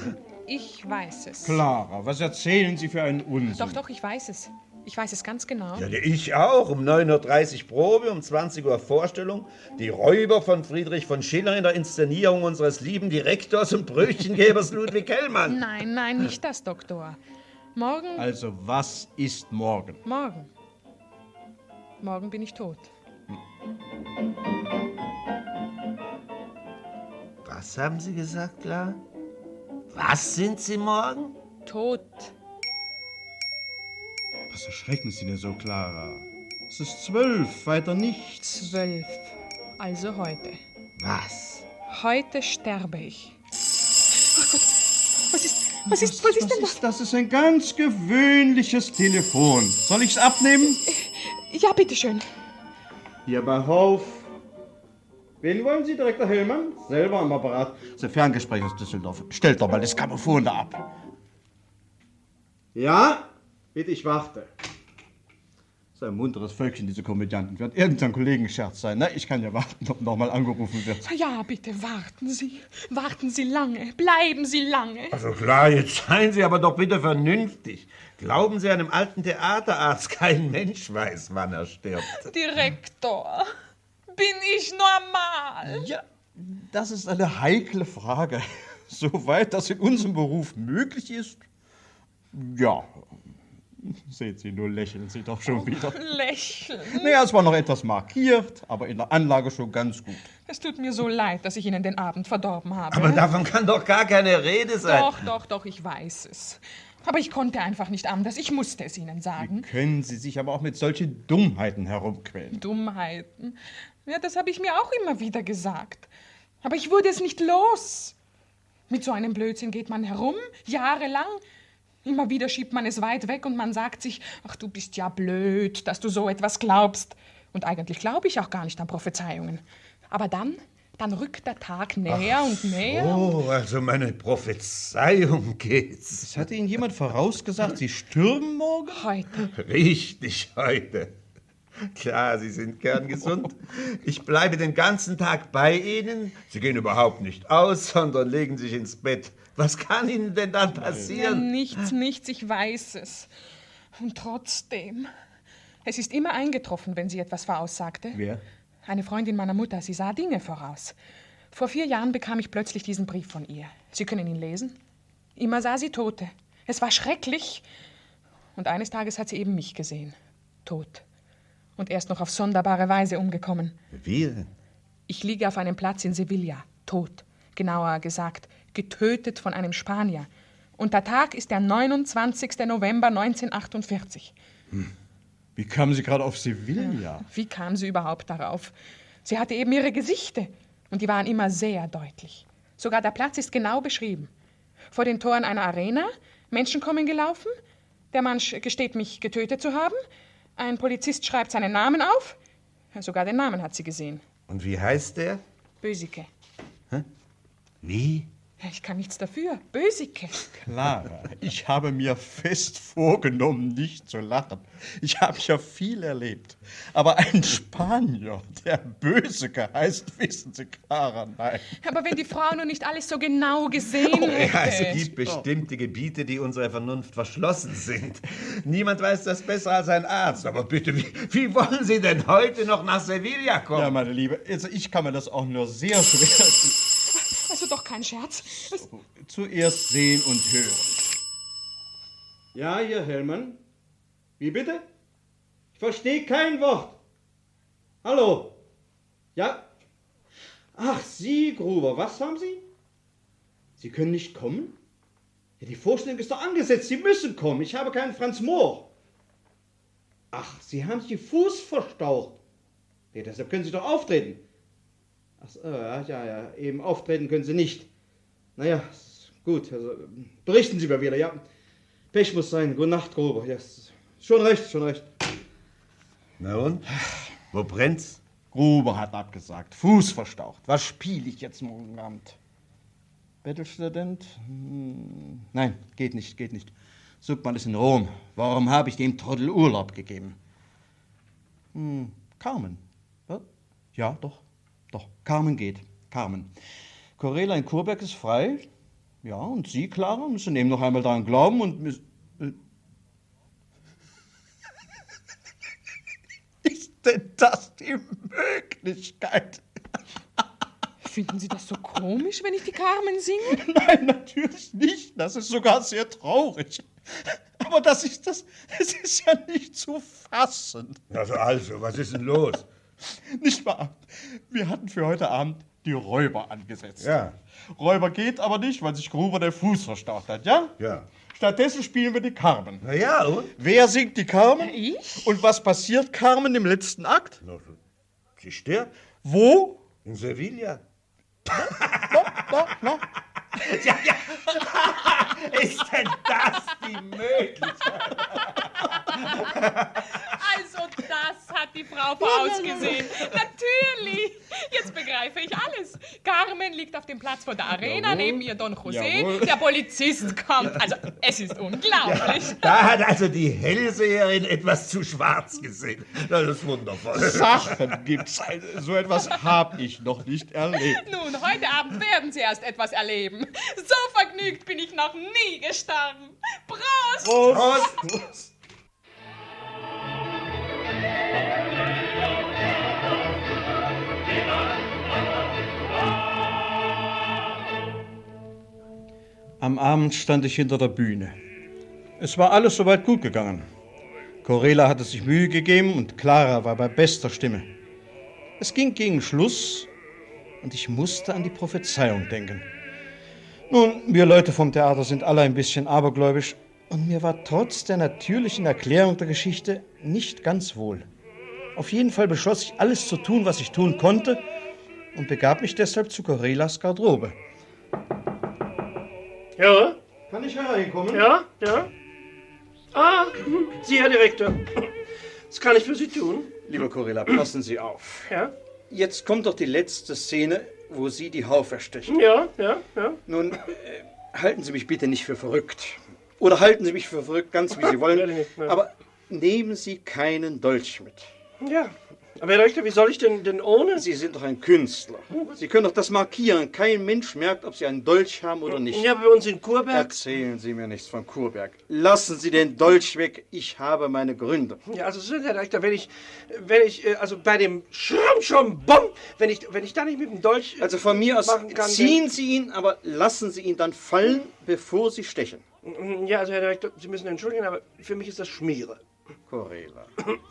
Ich weiß es. Clara, was erzählen Sie für einen Unsinn? Doch, ich weiß es. Ich weiß es ganz genau. Ja, ich auch. Um 9.30 Uhr Probe, um 20 Uhr Vorstellung. Die Räuber von Friedrich von Schiller in der Inszenierung unseres lieben Direktors und Brötchengebers Ludwig Hellmann. Nein, nicht das, Doktor. Morgen... Also, was ist morgen? Morgen. Morgen bin ich tot. Was haben Sie gesagt, Clara? Was sind Sie morgen? Tot. Was erschrecken Sie denn so, Clara? Es ist 12, weiter nichts. 12. Also heute. Was? Heute sterbe ich. Ach Gott, was ist denn das? Das ist ein ganz gewöhnliches Telefon. Soll ich's abnehmen? Ja, bitteschön. Hier bei Hof. Wen wollen Sie, Direktor Hellmann? Selber am Apparat. Das ist ein Ferngespräch aus Düsseldorf. Stellt doch mal das Grammophon da ab. Ja? Bitte, ich warte. Das ist ein munteres Völkchen, diese Komödianten. Wird irgendein Kollegenscherz sein, ne? Ich kann ja warten, ob nochmal angerufen wird. Ja, bitte, warten Sie. Warten Sie lange. Bleiben Sie lange. Also klar, jetzt seien Sie aber doch bitte vernünftig. Glauben Sie einem alten Theaterarzt, kein Mensch weiß, wann er stirbt. Direktor, bin ich normal? Ja, das ist eine heikle Frage. Soweit das in unserem Beruf möglich ist, ja. Seht Sie, nur lächeln Sie doch schon wieder. Lächeln? Naja, es war noch etwas markiert, aber in der Anlage schon ganz gut. Es tut mir so leid, dass ich Ihnen den Abend verdorben habe. Aber davon kann doch gar keine Rede sein. Doch, ich weiß es. Aber ich konnte einfach nicht anders. Ich musste es Ihnen sagen. Wie können Sie sich aber auch mit solchen Dummheiten herumquälen? Dummheiten? Ja, das habe ich mir auch immer wieder gesagt. Aber ich wurde es nicht los. Mit so einem Blödsinn geht man herum, jahrelang. Immer wieder schiebt man es weit weg und man sagt sich, ach, du bist ja blöd, dass du so etwas glaubst. Und eigentlich glaube ich auch gar nicht an Prophezeiungen. Aber dann rückt der Tag näher und näher. Oh, also meine Prophezeiung geht's. Es hatte Ihnen jemand vorausgesagt, Sie stürben morgen? Heute. Richtig, heute. Klar, Sie sind kerngesund. Ich bleibe den ganzen Tag bei Ihnen. Sie gehen überhaupt nicht aus, sondern legen sich ins Bett. Was kann Ihnen denn dann passieren? Ja, nichts, ich weiß es. Und trotzdem, es ist immer eingetroffen, wenn sie etwas voraussagte. Wer? Eine Freundin meiner Mutter, sie sah Dinge voraus. Vor 4 Jahren bekam ich plötzlich diesen Brief von ihr. Sie können ihn lesen. Immer sah sie Tote. Es war schrecklich. Und eines Tages hat sie eben mich gesehen. Tot. Und erst noch auf sonderbare Weise umgekommen. Wie denn? Ich liege auf einem Platz in Sevilla, tot. Genauer gesagt, getötet von einem Spanier. Und der Tag ist der 29. November 1948. Wie kamen Sie gerade auf Sevilla? Wie kam sie überhaupt darauf? Sie hatte eben ihre Gesichte. Und die waren immer sehr deutlich. Sogar der Platz ist genau beschrieben. Vor den Toren einer Arena, Menschen kommen gelaufen. Der Mann gesteht, mich getötet zu haben. Ein Polizist schreibt seinen Namen auf. Sogar den Namen hat sie gesehen. Und wie heißt der? Bösicke. Hä? Wie? Ich kann nichts dafür. Bösicke. Clara, ich habe mir fest vorgenommen, nicht zu lachen. Ich habe ja viel erlebt. Aber ein Spanier, der Bösicke heißt, wissen Sie, Clara, nein. Aber wenn die Frau nur nicht alles so genau gesehen hätte. Ja, es gibt bestimmte Gebiete, die unserer Vernunft verschlossen sind. Niemand weiß das besser als ein Arzt. Aber bitte, wie wollen Sie denn heute noch nach Sevilla kommen? Ja, meine Liebe, also ich kann mir das auch nur sehr schwer... Also doch kein Scherz. zuerst sehen und hören. Ja, hier, Hellmann. Wie bitte? Ich verstehe kein Wort. Hallo? Ja? Ach, Sie, Gruber, was haben Sie? Sie können nicht kommen? Ja, die Vorstellung ist doch angesetzt. Sie müssen kommen. Ich habe keinen Franz Mohr. Ach, Sie haben sich den Fuß verstaucht. Ja, deshalb können Sie doch auftreten. Ach so, ja, eben auftreten können Sie nicht. Naja, gut, also berichten Sie mal wieder, ja. Pech muss sein. Gute Nacht, Gruber. Ja, schon recht, schon recht. Na und? Wo brennt's? Gruber hat abgesagt. Fuß verstaucht. Was spiele ich jetzt morgen Abend? Bettelstudent? Nein, geht nicht. Suckmann ist in Rom. Warum habe ich dem Trottel Urlaub gegeben? Carmen. Was? Ja, doch. Carmen geht. Carmen. Corella in Kurberg ist frei. Ja, und Sie, Clara, müssen eben noch einmal daran glauben und Ist denn das die Möglichkeit? Finden Sie das so komisch, wenn ich die Carmen singe? Nein, natürlich nicht. Das ist sogar sehr traurig. Aber es ist ja nicht zu fassen. Also, was ist denn los? Nicht wahr? Wir hatten für heute Abend die Räuber angesetzt. Ja. Räuber geht aber nicht, weil sich Gruber der Fuß verstaucht hat, ja? Ja. Stattdessen spielen wir die Carmen. Na ja, und? Wer singt die Carmen? Ich? Und was passiert Carmen im letzten Akt? Sie stirbt. Wo? In Sevilla. No. Ja. Ist denn das die Möglichkeit? Also das hat die Frau vorausgesehen. Natürlich. Jetzt begreife ich alles. Carmen liegt auf dem Platz vor der Arena, neben ihr Don José. Jawohl. Der Polizist kommt. Also es ist unglaublich. Da hat also die Hellseherin etwas zu schwarz gesehen. Das ist wundervoll. Sachen gibt's. So etwas habe ich noch nicht erlebt. Nun, heute Abend werden Sie erst etwas erleben. So vergnügt bin ich noch nie gestorben. Prost! Prost! Am Abend stand ich hinter der Bühne. Es war alles soweit gut gegangen. Corella hatte sich Mühe gegeben und Clara war bei bester Stimme. Es ging gegen Schluss und ich musste an die Prophezeiung denken. Nun, wir Leute vom Theater sind alle ein bisschen abergläubisch und mir war trotz der natürlichen Erklärung der Geschichte nicht ganz wohl. Auf jeden Fall beschloss ich, alles zu tun, was ich tun konnte und begab mich deshalb zu Corellas Garderobe. Ja? Kann ich hereinkommen? Ja? Ah, Sie, Herr Direktor. Was kann ich für Sie tun? Lieber Corella, passen Sie auf. Ja? Jetzt kommt doch die letzte Szene, wo Sie die Haufe stechen. Ja. Nun, halten Sie mich bitte nicht für verrückt. Oder halten Sie mich für verrückt, ganz wie Sie wollen. Aber nehmen Sie keinen Dolch mit. Ja, aber Herr Direktor, wie soll ich denn ohne? Sie sind doch ein Künstler. Sie können doch das markieren. Kein Mensch merkt, ob Sie einen Dolch haben oder nicht. Ja, bei uns in Kurberg. Erzählen Sie mir nichts von Kurberg. Lassen Sie den Dolch weg. Ich habe meine Gründe. Ja, also Herr Direktor, wenn ich also bei dem Schrumm-Schrumm-Bumm, wenn ich da nicht mit dem Dolch Also von mir aus machen kann, ziehen Sie ihn, aber lassen Sie ihn dann fallen, bevor Sie stechen. Ja, also Herr Direktor, Sie müssen entschuldigen, aber für mich ist das Schmiere. Corella,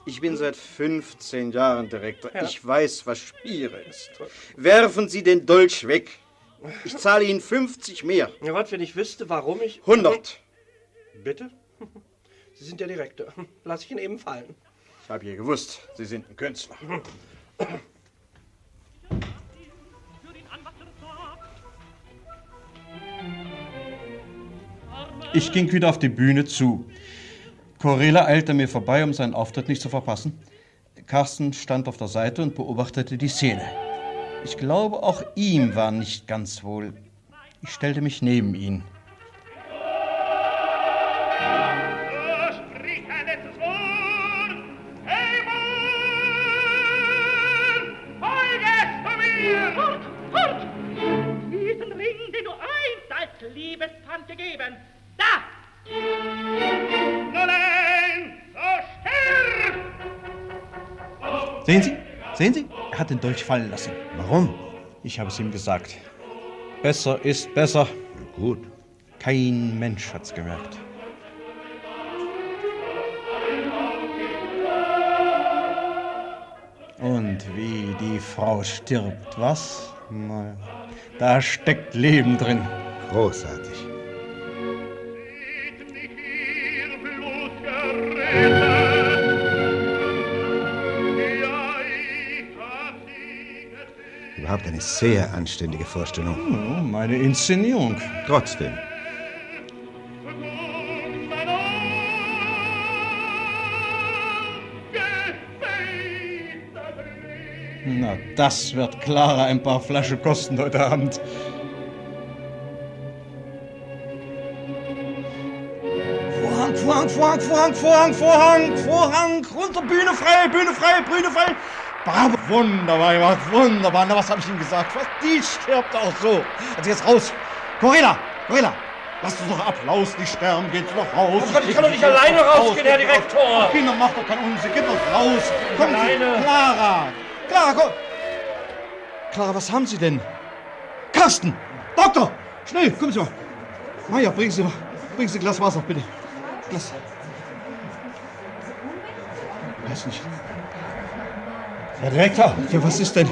ich bin seit 15 Jahren Direktor. Ja. Ich weiß, was Schmiere ist. Werfen Sie den Dolch weg. Ich zahle Ihnen 50 mehr. Ja, was, wenn ich wüsste, warum ich... 100. Bitte? Sie sind der Direktor. Lass ich ihn eben fallen. Ich habe ja gewusst, Sie sind ein Künstler. Ich ging wieder auf die Bühne zu. Corella eilte mir vorbei, um seinen Auftritt nicht zu verpassen. Carsten stand auf der Seite und beobachtete die Szene. Ich glaube, auch ihm war nicht ganz wohl. Ich stellte mich neben ihn. Diesen Ring, den du einst als Liebespfand gegeben. Da! Nein, so stirb! Sehen Sie? Er hat den Dolch fallen lassen. Warum? Ich habe es ihm gesagt. Besser ist besser. Gut. Kein Mensch hat's gemerkt. Und wie die Frau stirbt, was? Na, da steckt Leben drin. Großartig. Überhaupt eine sehr anständige Vorstellung. Oh, meine Inszenierung. Trotzdem. Na, das wird Clara ein paar Flaschen kosten heute Abend. Vorhang, runter, Bühne frei, Bühne frei, Bühne frei. Bravo, wunderbar gemacht, wunderbar. Na, was habe ich Ihnen gesagt? Was, die stirbt auch so. Also jetzt raus. Corinna, lass uns doch Applaus, die sterben, geht doch raus. Oh Gott, ich kann doch nicht alleine rausgehen, Herr Direktor. Kinder, mach doch keinen Unsinn, geht doch raus. Komm, alleine. Clara, komm. Clara, was haben Sie denn? Carsten, Doktor, schnell, kommen Sie mal. Maja, bringen Sie ein Glas Wasser, bitte. Glas. Weiß nicht. Herr Direktor. Ja, was ist denn?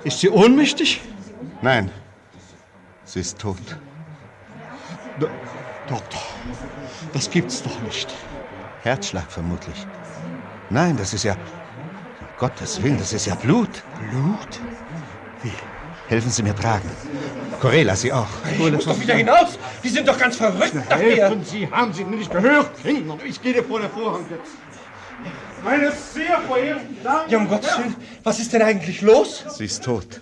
Ist sie ohnmächtig? Nein, sie ist tot. Doktor, das gibt's doch nicht. Herzschlag vermutlich. Nein, das ist ja... Um Gottes Willen, das ist ja Blut. Blut? Wie? Helfen Sie mir tragen. Corella, Sie auch. Ich muss doch wieder hinaus. Die sind doch ganz verrückt nach mir. Helfen Sie, haben Sie nicht gehört? Ich gehe vor den Vorhang jetzt. Meine sehr verehrten Damen... Ja, um Gottes Willen, was ist denn eigentlich los? Sie ist tot.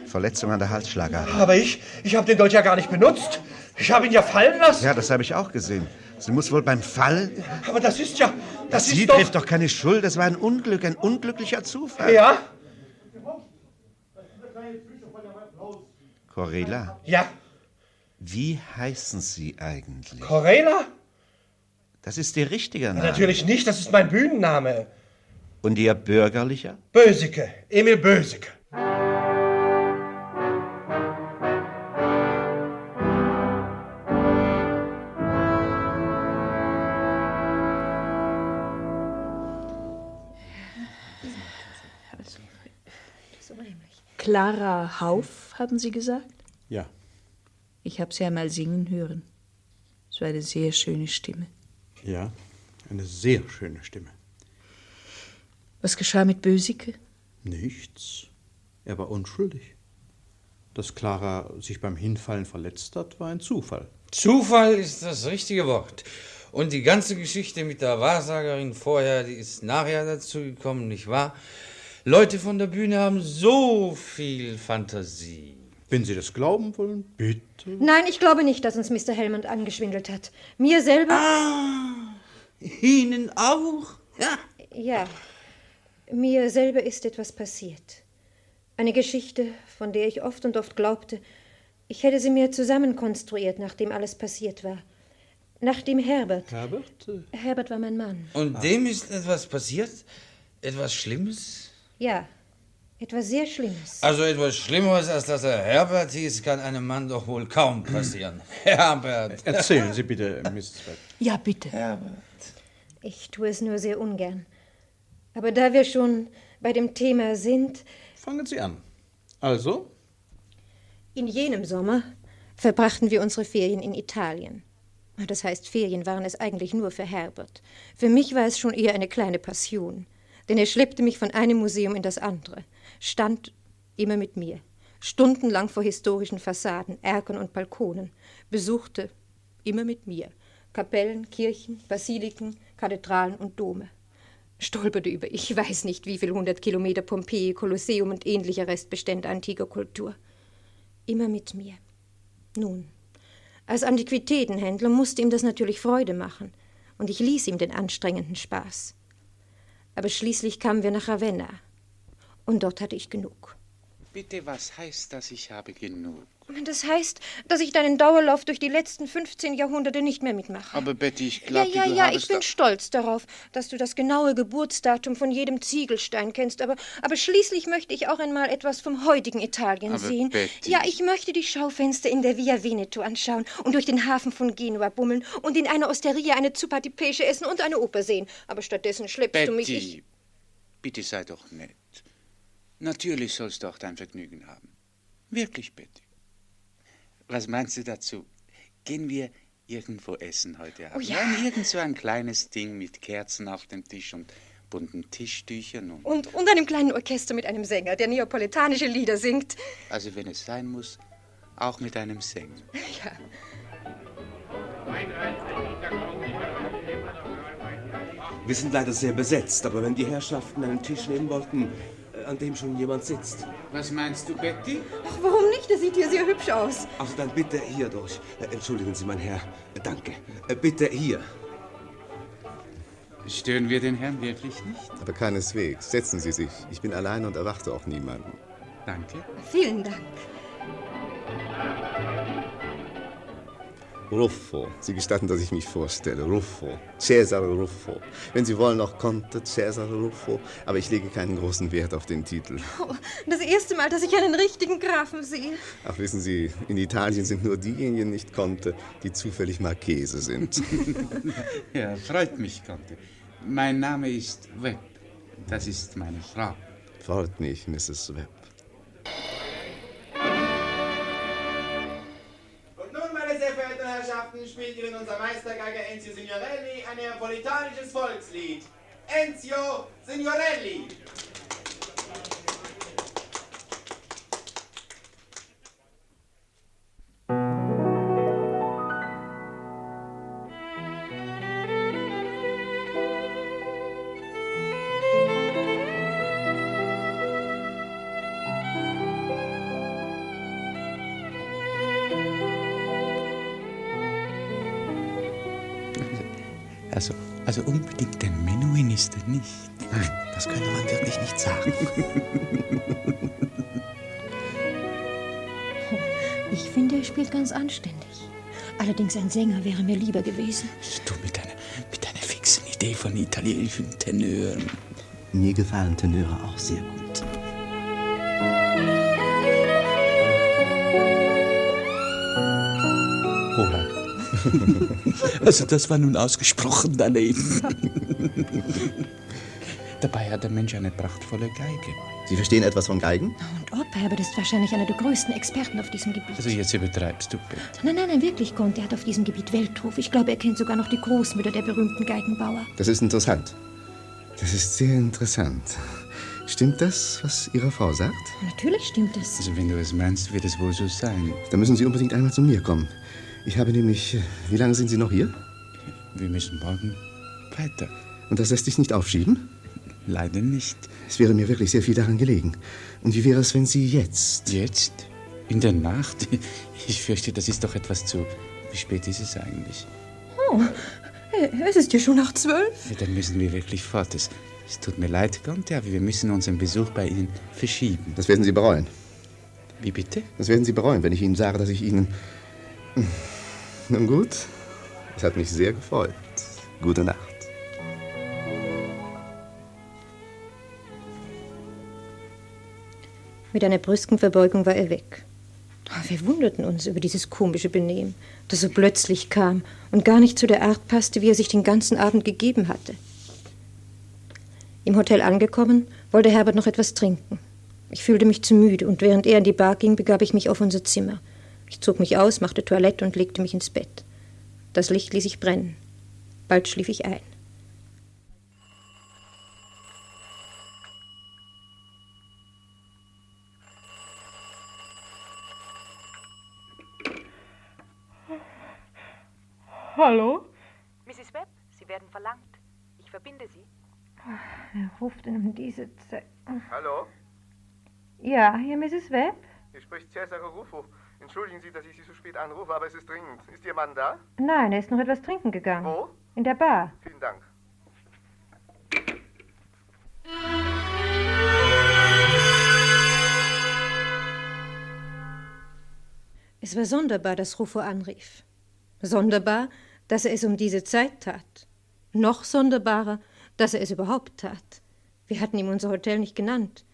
Verletzung an der Halsschlagader. Aber ich habe den Dolch ja gar nicht benutzt. Ich habe ihn ja fallen lassen. Ja, das habe ich auch gesehen. Sie muss wohl beim Fallen... Aber das ist ja... Sie trifft doch keine Schuld. Das war ein Unglück, ein unglücklicher Zufall. Ja? Corella? Ja? Wie heißen Sie eigentlich? Corella? Das ist Ihr richtiger Name. Natürlich nicht, das ist mein Bühnenname. Und Ihr bürgerlicher? Böseke, Emil Böseke. Clara Hauff, haben Sie gesagt? Ja. Ich habe sie einmal singen hören. Es war eine sehr schöne Stimme. Ja, eine sehr schöne Stimme. Was geschah mit Böseke? Nichts. Er war unschuldig. Dass Clara sich beim Hinfallen verletzt hat, war ein Zufall. Zufall ist das richtige Wort. Und die ganze Geschichte mit der Wahrsagerin vorher, die ist nachher dazu gekommen, nicht wahr? Leute von der Bühne haben so viel Fantasie. Wenn Sie das glauben wollen, bitte. Nein, ich glaube nicht, dass uns Mr. Helmond angeschwindelt hat. Mir selber... Ah, Ihnen auch? Ja. Ja, mir selber ist etwas passiert. Eine Geschichte, von der ich oft und oft glaubte, ich hätte sie mir zusammenkonstruiert, nachdem alles passiert war. Nachdem Herbert... Herbert? Herbert war mein Mann. Und dem ist etwas passiert? Etwas Schlimmes? Ja, etwas sehr Schlimmes. Also etwas Schlimmeres, als dass er Herbert hieß, kann einem Mann doch wohl kaum passieren. Herbert. Erzählen Sie bitte, Mrs. Webb. Ja, bitte. Herbert. Ich tue es nur sehr ungern. Aber da wir schon bei dem Thema sind... Fangen Sie an. Also? In jenem Sommer verbrachten wir unsere Ferien in Italien. Das heißt, Ferien waren es eigentlich nur für Herbert. Für mich war es schon eher eine kleine Passion. Denn er schleppte mich von einem Museum in das andere, stand immer mit mir, stundenlang vor historischen Fassaden, Erkern und Balkonen, besuchte immer mit mir Kapellen, Kirchen, Basiliken, Kathedralen und Dome, stolperte über ich weiß nicht wie viel 100 Kilometer Pompeji, Kolosseum und ähnliche Restbestände antiker Kultur. Immer mit mir. Nun, als Antiquitätenhändler musste ihm das natürlich Freude machen, und ich ließ ihm den anstrengenden Spaß. Aber schließlich kamen wir nach Ravenna. Und dort hatte ich genug. Bitte, was heißt das, ich habe genug? Das heißt, dass ich deinen Dauerlauf durch die letzten 15 Jahrhunderte nicht mehr mitmache. Aber Betty, ich glaube, Ja, ich bin stolz darauf, dass du das genaue Geburtsdatum von jedem Ziegelstein kennst. Aber schließlich möchte ich auch einmal etwas vom heutigen Italien sehen. Betty. Ja, ich möchte die Schaufenster in der Via Veneto anschauen und durch den Hafen von Genua bummeln und in einer Osteria eine Zuppa di Pesce essen und eine Oper sehen. Aber stattdessen schleppst du mich... Betty, bitte sei doch nett. Natürlich sollst du auch dein Vergnügen haben. Wirklich, Betty. Was meinst du dazu? Gehen wir irgendwo essen heute Abend? Oh ja. Irgend so ein kleines Ding mit Kerzen auf dem Tisch und bunten Tischtüchern und einem kleinen Orchester mit einem Sänger, der neapolitanische Lieder singt. Also wenn es sein muss, auch mit einem Sänger. Ja. Wir sind leider sehr besetzt, aber wenn die Herrschaften einen Tisch nehmen wollten, an dem schon jemand sitzt. Was meinst du, Betty? Ach, warum nicht? Das sieht hier sehr hübsch aus. Also dann bitte hier durch. Entschuldigen Sie, mein Herr. Danke. Bitte hier. Stören wir den Herrn wirklich nicht? Aber keineswegs. Setzen Sie sich. Ich bin allein und erwarte auch niemanden. Danke. Vielen Dank. Ruffo. Sie gestatten, dass ich mich vorstelle. Ruffo. Cesare Ruffo. Wenn Sie wollen, auch Conte Cesare Ruffo. Aber ich lege keinen großen Wert auf den Titel. Oh, das erste Mal, dass ich einen richtigen Grafen sehe. Ach, wissen Sie, in Italien sind nur diejenigen nicht Conte, die zufällig Marchese sind. Ja, freut mich, Conte. Mein Name ist Webb. Das ist meine Frau. Freut mich, Mrs. Webb. Sehr verehrte Herrschaften, spielt Ihnen unser Meistergeiger Enzio Signorelli ein neapolitanisches Volkslied. Enzio Signorelli! Also unbedingt ein Menuhin ist er nicht. Nein, das könnte man wirklich nicht sagen. Ich finde, er spielt ganz anständig. Allerdings ein Sänger wäre mir lieber gewesen. Du mit einer fixen Idee von italienischen Tenören. Mir gefallen Tenöre auch sehr gut. Oha. Also das war nun ausgesprochen daneben. Dabei hat der Mensch eine prachtvolle Geige. Sie verstehen etwas von Geigen? Und ob, Herbert ist wahrscheinlich einer der größten Experten auf diesem Gebiet. Also jetzt übertreibst du, Betty. Nein, wirklich, Conte. Er hat auf diesem Gebiet Weltruf. Ich glaube, er kennt sogar noch die Großmütter der berühmten Geigenbauer. Das ist interessant. Das ist sehr interessant. Stimmt das, was Ihre Frau sagt? Natürlich stimmt es. Also wenn du es meinst, wird es wohl so sein. Dann müssen Sie unbedingt einmal zu mir kommen. Ich habe nämlich... Wie lange sind Sie noch hier? Wir müssen morgen weiter. Und das lässt sich nicht aufschieben? Leider nicht. Es wäre mir wirklich sehr viel daran gelegen. Und wie wäre es, wenn Sie jetzt... Jetzt? In der Nacht? Ich fürchte, das ist doch etwas zu... Wie spät ist es eigentlich? Oh, es ist ja schon nach 12. Ja, dann müssen wir wirklich fort. Es tut mir leid, Conte, aber wir müssen unseren Besuch bei Ihnen verschieben. Das werden Sie bereuen. Wie bitte? Das werden Sie bereuen, wenn ich Ihnen sage, dass ich Ihnen... Nun gut, es hat mich sehr gefreut. Gute Nacht. Mit einer brüsken Verbeugung war er weg. Wir wunderten uns über dieses komische Benehmen, das so plötzlich kam und gar nicht zu der Art passte, wie er sich den ganzen Abend gegeben hatte. Im Hotel angekommen, wollte Herbert noch etwas trinken. Ich fühlte mich zu müde und während er in die Bar ging, begab ich mich auf unser Zimmer. Ich zog mich aus, machte Toilette und legte mich ins Bett. Das Licht ließ ich brennen. Bald schlief ich ein. Hallo? Mrs. Webb, Sie werden verlangt. Ich verbinde Sie. Wer ruft denn um diese Zeit? Hallo? Ja, hier Mrs. Webb? Hier spricht Cesare Ruffo. Entschuldigen Sie, dass ich Sie so spät anrufe, aber es ist dringend. Ist Ihr Mann da? Nein, er ist noch etwas trinken gegangen. Wo? In der Bar. Vielen Dank. Es war sonderbar, dass Ruffo anrief. Sonderbar, dass er es um diese Zeit tat. Noch sonderbarer, dass er es überhaupt tat. Wir hatten ihm unser Hotel nicht genannt.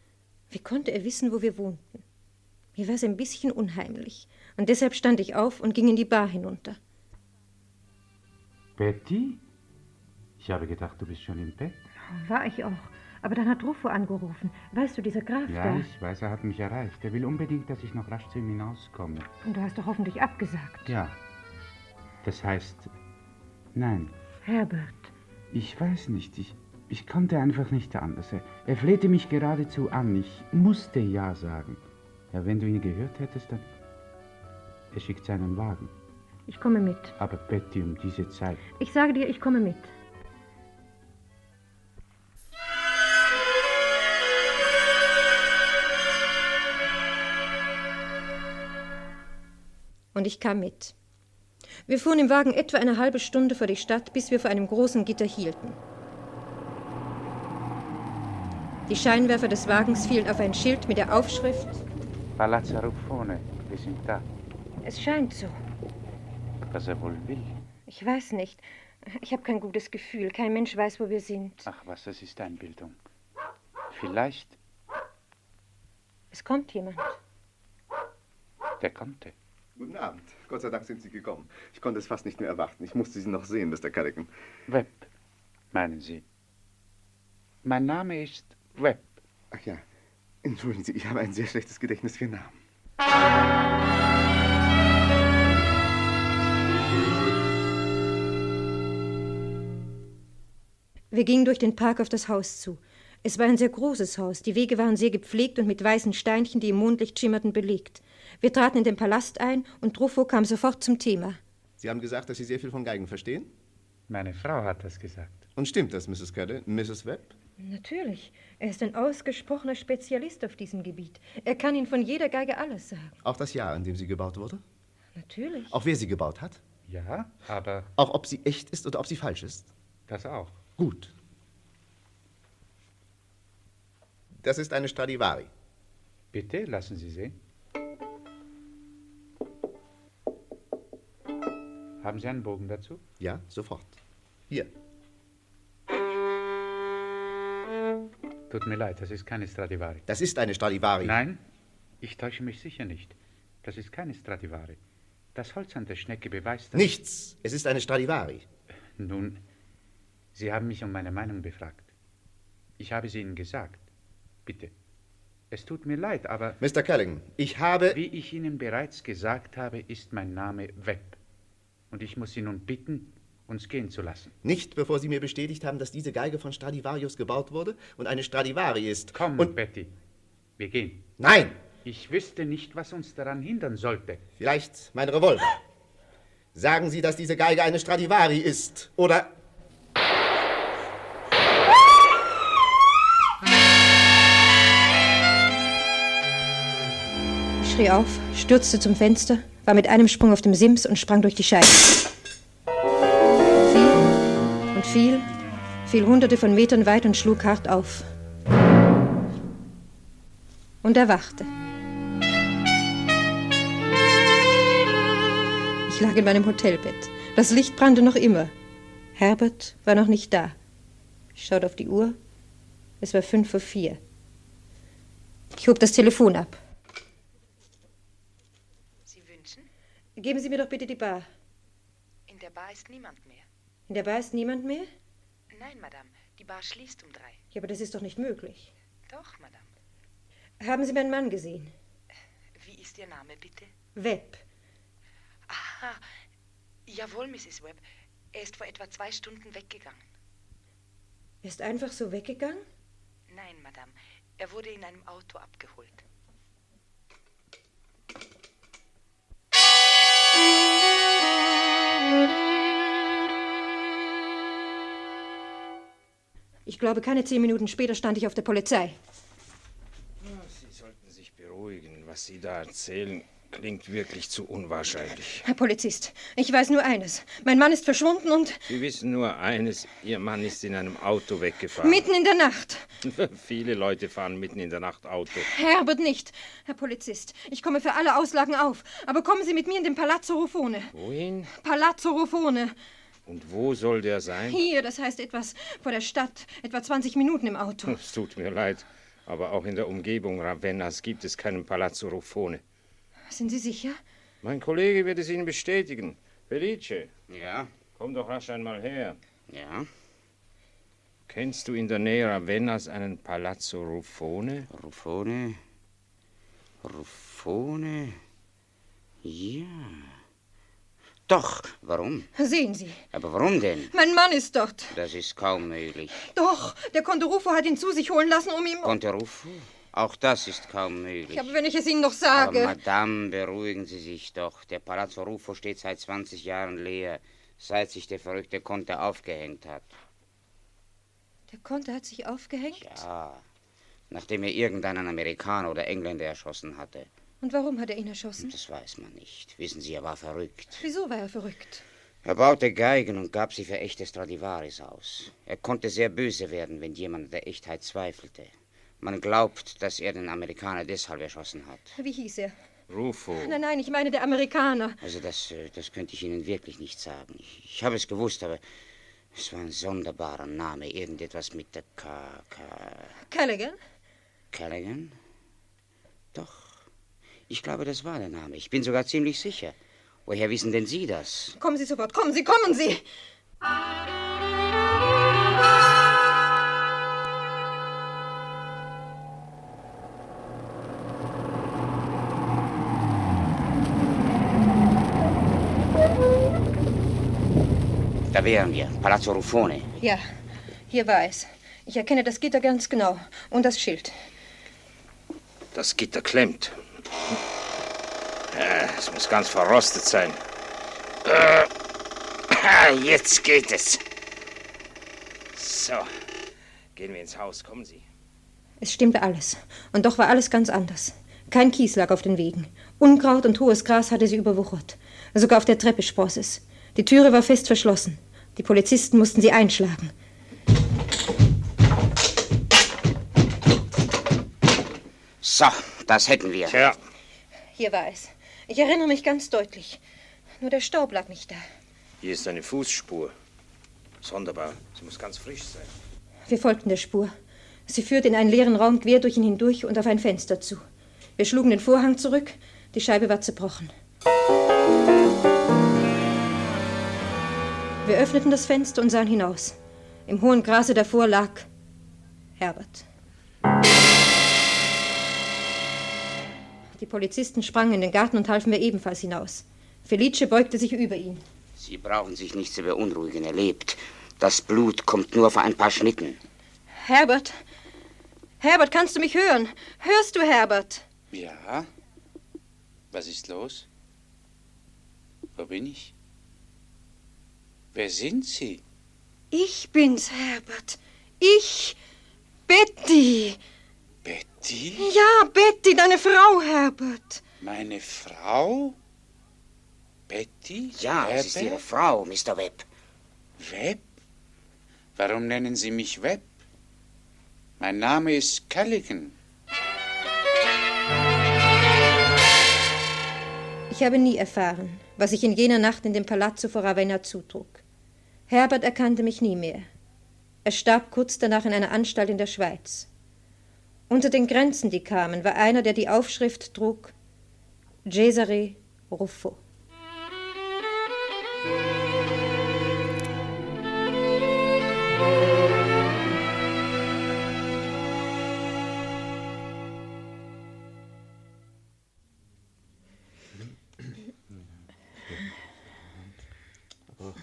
Wie konnte er wissen, wo wir wohnten? Mir war es ein bisschen unheimlich. Und deshalb stand ich auf und ging in die Bar hinunter. Betty? Ich habe gedacht, du bist schon im Bett. War ich auch. Aber dann hat Ruffo angerufen. Weißt du, dieser Graf Ja, da. ich weiß, er hat mich erreicht. Er will unbedingt, dass ich noch rasch zu ihm hinauskomme. Und du hast doch hoffentlich abgesagt. Ja. Das heißt, nein. Herbert. Ich weiß nicht. Ich konnte einfach nicht anders. Er flehte mich geradezu an. Ich musste ja sagen. Ja, wenn du ihn gehört hättest, dann... Er schickt seinen Wagen. Ich komme mit. Aber Betty, um diese Zeit... Ich sage dir, ich komme mit. Und ich kam mit. Wir fuhren im Wagen etwa eine halbe Stunde vor die Stadt, bis wir vor einem großen Gitter hielten. Die Scheinwerfer des Wagens fielen auf ein Schild mit der Aufschrift Palazzo Ruffone, wir sind da. Es scheint so. Was er wohl will. Ich weiß nicht. Ich habe kein gutes Gefühl. Kein Mensch weiß, wo wir sind. Ach was, das ist Einbildung. Vielleicht... Es kommt jemand. Der konnte. Guten Abend. Gott sei Dank sind Sie gekommen. Ich konnte es fast nicht mehr erwarten. Ich musste Sie noch sehen, Mr. Callaghan. Webb, meinen Sie? Mein Name ist Webb. Ach ja. Entschuldigen Sie, ich habe ein sehr schlechtes Gedächtnis für Namen. Wir gingen durch den Park auf das Haus zu. Es war ein sehr großes Haus. Die Wege waren sehr gepflegt und mit weißen Steinchen, die im Mondlicht schimmerten, belegt. Wir traten in den Palast ein und Ruffo kam sofort zum Thema. Sie haben gesagt, dass Sie sehr viel von Geigen verstehen? Meine Frau hat das gesagt. Und stimmt das, Mrs. Callaghan? Mrs. Webb? Natürlich. Er ist ein ausgesprochener Spezialist auf diesem Gebiet. Er kann Ihnen von jeder Geige alles sagen. Auch das Jahr, in dem sie gebaut wurde? Natürlich. Auch wer sie gebaut hat? Ja, aber... Auch ob sie echt ist oder ob sie falsch ist? Das auch. Gut. Das ist eine Stradivari. Bitte, lassen Sie sehen. Haben Sie einen Bogen dazu? Ja, sofort. Hier. Tut mir leid, das ist keine Stradivari. Das ist eine Stradivari. Nein, ich täusche mich sicher nicht. Das ist keine Stradivari. Das Holz an der Schnecke beweist das... Nichts. Es ist eine Stradivari. Nun, Sie haben mich um meine Meinung befragt. Ich habe sie Ihnen gesagt. Bitte. Es tut mir leid, aber... Mr. Callaghan, ich habe... Wie ich Ihnen bereits gesagt habe, ist mein Name Webb. Und ich muss Sie nun bitten, uns gehen zu lassen. Nicht, bevor Sie mir bestätigt haben, dass diese Geige von Stradivarius gebaut wurde und eine Stradivari ist. Komm, und Betty. Wir gehen. Nein! Ich wüsste nicht, was uns daran hindern sollte. Vielleicht mein Revolver. Sagen Sie, dass diese Geige eine Stradivari ist, oder... Ich schrie auf, stürzte zum Fenster, war mit einem Sprung auf dem Sims und sprang durch die Scheibe. Fiel hunderte von Metern weit und schlug hart auf. Und erwachte. Ich lag in meinem Hotelbett. Das Licht brannte noch immer. Herbert war noch nicht da. Ich schaute auf die Uhr. Es war 3:05. Ich hob das Telefon ab. Sie wünschen? Geben Sie mir doch bitte die Bar. In der Bar ist niemand mehr. In der Bar ist niemand mehr? Nein, Madame. Die Bar schließt um 3. Ja, aber das ist doch nicht möglich. Doch, Madame. Haben Sie meinen Mann gesehen? Wie ist Ihr Name, bitte? Webb. Aha. Jawohl, Mrs. Webb. Er ist vor etwa 2 Stunden weggegangen. Er ist einfach so weggegangen? Nein, Madame. Er wurde in einem Auto abgeholt. Ich glaube, keine 10 Minuten später stand ich auf der Polizei. Sie sollten sich beruhigen, was Sie da erzählen. Klingt wirklich zu unwahrscheinlich. Herr Polizist, ich weiß nur eines. Mein Mann ist verschwunden und... Sie wissen nur eines, Ihr Mann ist in einem Auto weggefahren. Mitten in der Nacht. Viele Leute fahren mitten in der Nacht Auto. Herbert nicht. Herr Polizist, ich komme für alle Auslagen auf. Aber kommen Sie mit mir in den Palazzo Ruffone. Wohin? Palazzo Ruffone. Und wo soll der sein? Hier, das heißt etwas vor der Stadt. Etwa 20 Minuten im Auto. Es tut mir leid, aber auch in der Umgebung Ravennas gibt es keinen Palazzo Ruffone. Sind Sie sicher? Mein Kollege wird es Ihnen bestätigen. Felice. Ja? Komm doch rasch einmal her. Ja? Kennst du in der Nähe Ravennas einen Palazzo Ruffone? Ruffone? Ruffone? Ja. Doch, warum? Sehen Sie. Aber warum denn? Mein Mann ist dort. Das ist kaum möglich. Doch, der Conte Ruffo hat ihn zu sich holen lassen, um ihm... Conte Ruffo? Auch das ist kaum möglich. Aber wenn ich es Ihnen noch sage... Aber Madame, beruhigen Sie sich doch. Der Palazzo Ruffo steht seit 20 Jahren leer, seit sich der verrückte Conte aufgehängt hat. Der Conte hat sich aufgehängt? Ja, nachdem er irgendeinen Amerikaner oder Engländer erschossen hatte. Und warum hat er ihn erschossen? Das weiß man nicht. Wissen Sie, er war verrückt. Wieso war er verrückt? Er baute Geigen und gab sie für echte Stradivaris aus. Er konnte sehr böse werden, wenn jemand an der Echtheit zweifelte. Man glaubt, dass er den Amerikaner deshalb erschossen hat. Wie hieß er? Ruffo. Nein, ich meine der Amerikaner. Also das könnte ich Ihnen wirklich nicht sagen. Ich habe es gewusst, aber es war ein sonderbarer Name. Irgendetwas mit der Callaghan? Callaghan? Doch. Ich glaube, das war der Name. Ich bin sogar ziemlich sicher. Woher wissen denn Sie das? Kommen Sie sofort, kommen Sie, kommen Sie! Da wären wir. Palazzo Ruffone. Ja, hier war es. Ich erkenne das Gitter ganz genau. Und das Schild. Das Gitter klemmt. Es muss ganz verrostet sein. Jetzt geht es. So, gehen wir ins Haus. Kommen Sie. Es stimmte alles. Und doch war alles ganz anders. Kein Kies lag auf den Wegen. Unkraut und hohes Gras hatte sie überwuchert. Sogar auf der Treppe spross es. Die Türe war fest verschlossen. Die Polizisten mussten sie einschlagen. So, das hätten wir. Tja. Hier war es. Ich erinnere mich ganz deutlich. Nur der Staub lag nicht da. Hier ist eine Fußspur. Sonderbar. Sie muss ganz frisch sein. Wir folgten der Spur. Sie führte in einen leeren Raum quer durch ihn hindurch und auf ein Fenster zu. Wir schlugen den Vorhang zurück. Die Scheibe war zerbrochen. Wir öffneten das Fenster und sahen hinaus. Im hohen Grase davor lag Herbert. Die Polizisten sprangen in den Garten und halfen mir ebenfalls hinaus. Felice beugte sich über ihn. Sie brauchen sich nicht zu beunruhigen, er lebt. Das Blut kommt nur vor ein paar Schnitten. Herbert? Herbert, kannst du mich hören? Hörst du, Herbert? Ja? Was ist los? Wo bin ich? Wer sind Sie? Ich bin's, Herbert. Ich, Betty. Betty? Ja, Betty, deine Frau, Herbert. Meine Frau? Betty? Ja, es ist Ihre Frau, Mr. Webb. Webb? Warum nennen Sie mich Webb? Mein Name ist Callaghan. Ich habe nie erfahren, was sich in jener Nacht in dem Palazzo vor Ravenna zutrug. Herbert erkannte mich nie mehr. Er starb kurz danach in einer Anstalt in der Schweiz. Unter den Grenzen, die kamen, war einer, der die Aufschrift trug: Cesare Ruffo. Aber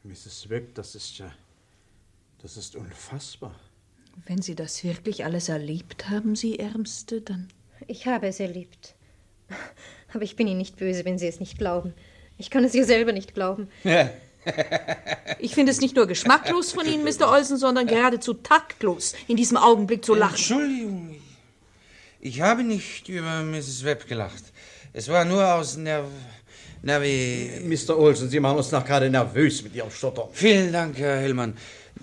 Mrs. Webb, das ist unfassbar. Wenn Sie das wirklich alles erlebt haben, Sie Ärmste, dann... Ich habe es erlebt. Aber ich bin Ihnen nicht böse, wenn Sie es nicht glauben. Ich kann es ihr selber nicht glauben. Ich finde es nicht nur geschmacklos von Ihnen, Mr. Olsen, sondern geradezu taktlos, in diesem Augenblick zu lachen. Entschuldigung, ich habe nicht über Mrs. Webb gelacht. Es war nur aus Mr. Olsen, Sie machen uns noch gerade nervös mit Ihrem Stotter. Vielen Dank, Herr Hellmann.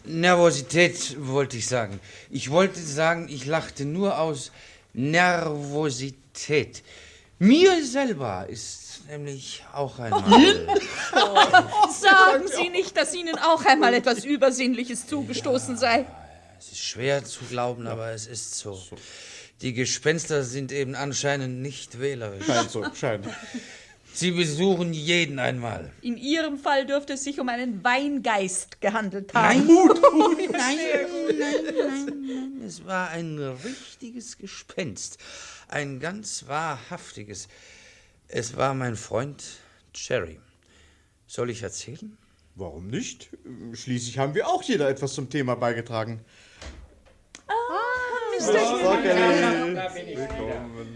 Nervosität wollte ich sagen. Ich wollte sagen, ich lachte nur aus Nervosität. Mir selber ist nämlich auch einmal... Sagen Sie nicht, dass Ihnen auch einmal etwas Übersinnliches zugestoßen sei. Es ist schwer zu glauben, aber es ist so. Die Gespenster sind eben anscheinend nicht wählerisch. Scheint so, scheint. Sie besuchen jeden einmal. In Ihrem Fall dürfte es sich um einen Weingeist gehandelt haben. Nein, es war ein richtiges Gespenst. Ein ganz wahrhaftiges. Es war mein Freund Jerry. Soll ich erzählen? Warum nicht? Schließlich haben wir auch jeder etwas zum Thema beigetragen.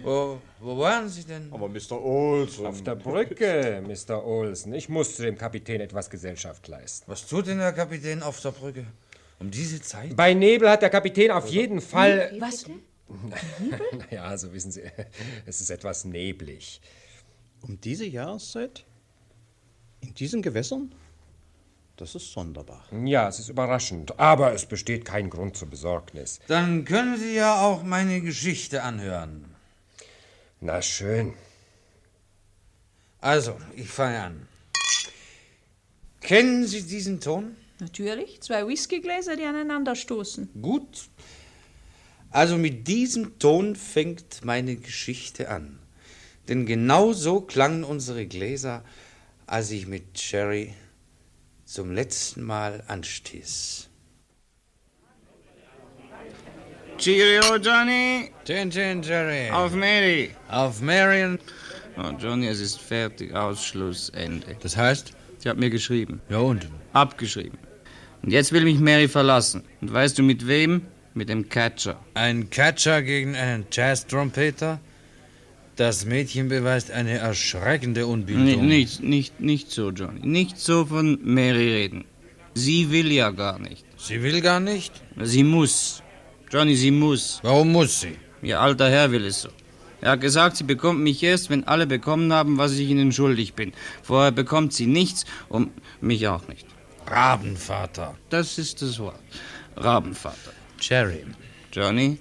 Wo waren Sie denn? Aber Mr. Olsen. Auf der Brücke, Mr. Olsen. Ich musste dem Kapitän etwas Gesellschaft leisten. Was tut denn der Kapitän auf der Brücke? Um diese Zeit? Bei Nebel hat der Kapitän auf jeden Fall... Was denn? Naja, also wissen Sie, es ist etwas neblig. Um diese Jahreszeit? In diesen Gewässern? Das ist sonderbar. Ja, es ist überraschend, aber es besteht kein Grund zur Besorgnis. Dann können Sie ja auch meine Geschichte anhören. Na schön. Also, ich fange an. Kennen Sie diesen Ton? Natürlich, 2 Whiskygläser, die aneinander stoßen. Gut. Also mit diesem Ton fängt meine Geschichte an. Denn genau so klangen unsere Gläser, als ich mit Jerry zum letzten Mal anstieß. Cheerio, Johnny. Chin, Jerry. Auf Mary. Auf Marion. Oh, Johnny, es ist fertig. Ausschluss, Ende. Das heißt? Sie hat mir geschrieben. Ja, und? Abgeschrieben. Und jetzt will mich Mary verlassen. Und weißt du mit wem? Mit dem Catcher. Ein Catcher gegen einen Jazz-Trompeter? Das Mädchen beweist eine erschreckende Unbildung. Nicht so, Johnny. Nicht so von Mary reden. Sie will ja gar nicht. Sie will gar nicht? Sie muss. Johnny, sie muss. Warum muss sie? Ihr alter Herr will es so. Er hat gesagt, sie bekommt mich erst, wenn alle bekommen haben, was ich ihnen schuldig bin. Vorher bekommt sie nichts und mich auch nicht. Rabenvater. Das ist das Wort. Rabenvater. Jerry. Johnny?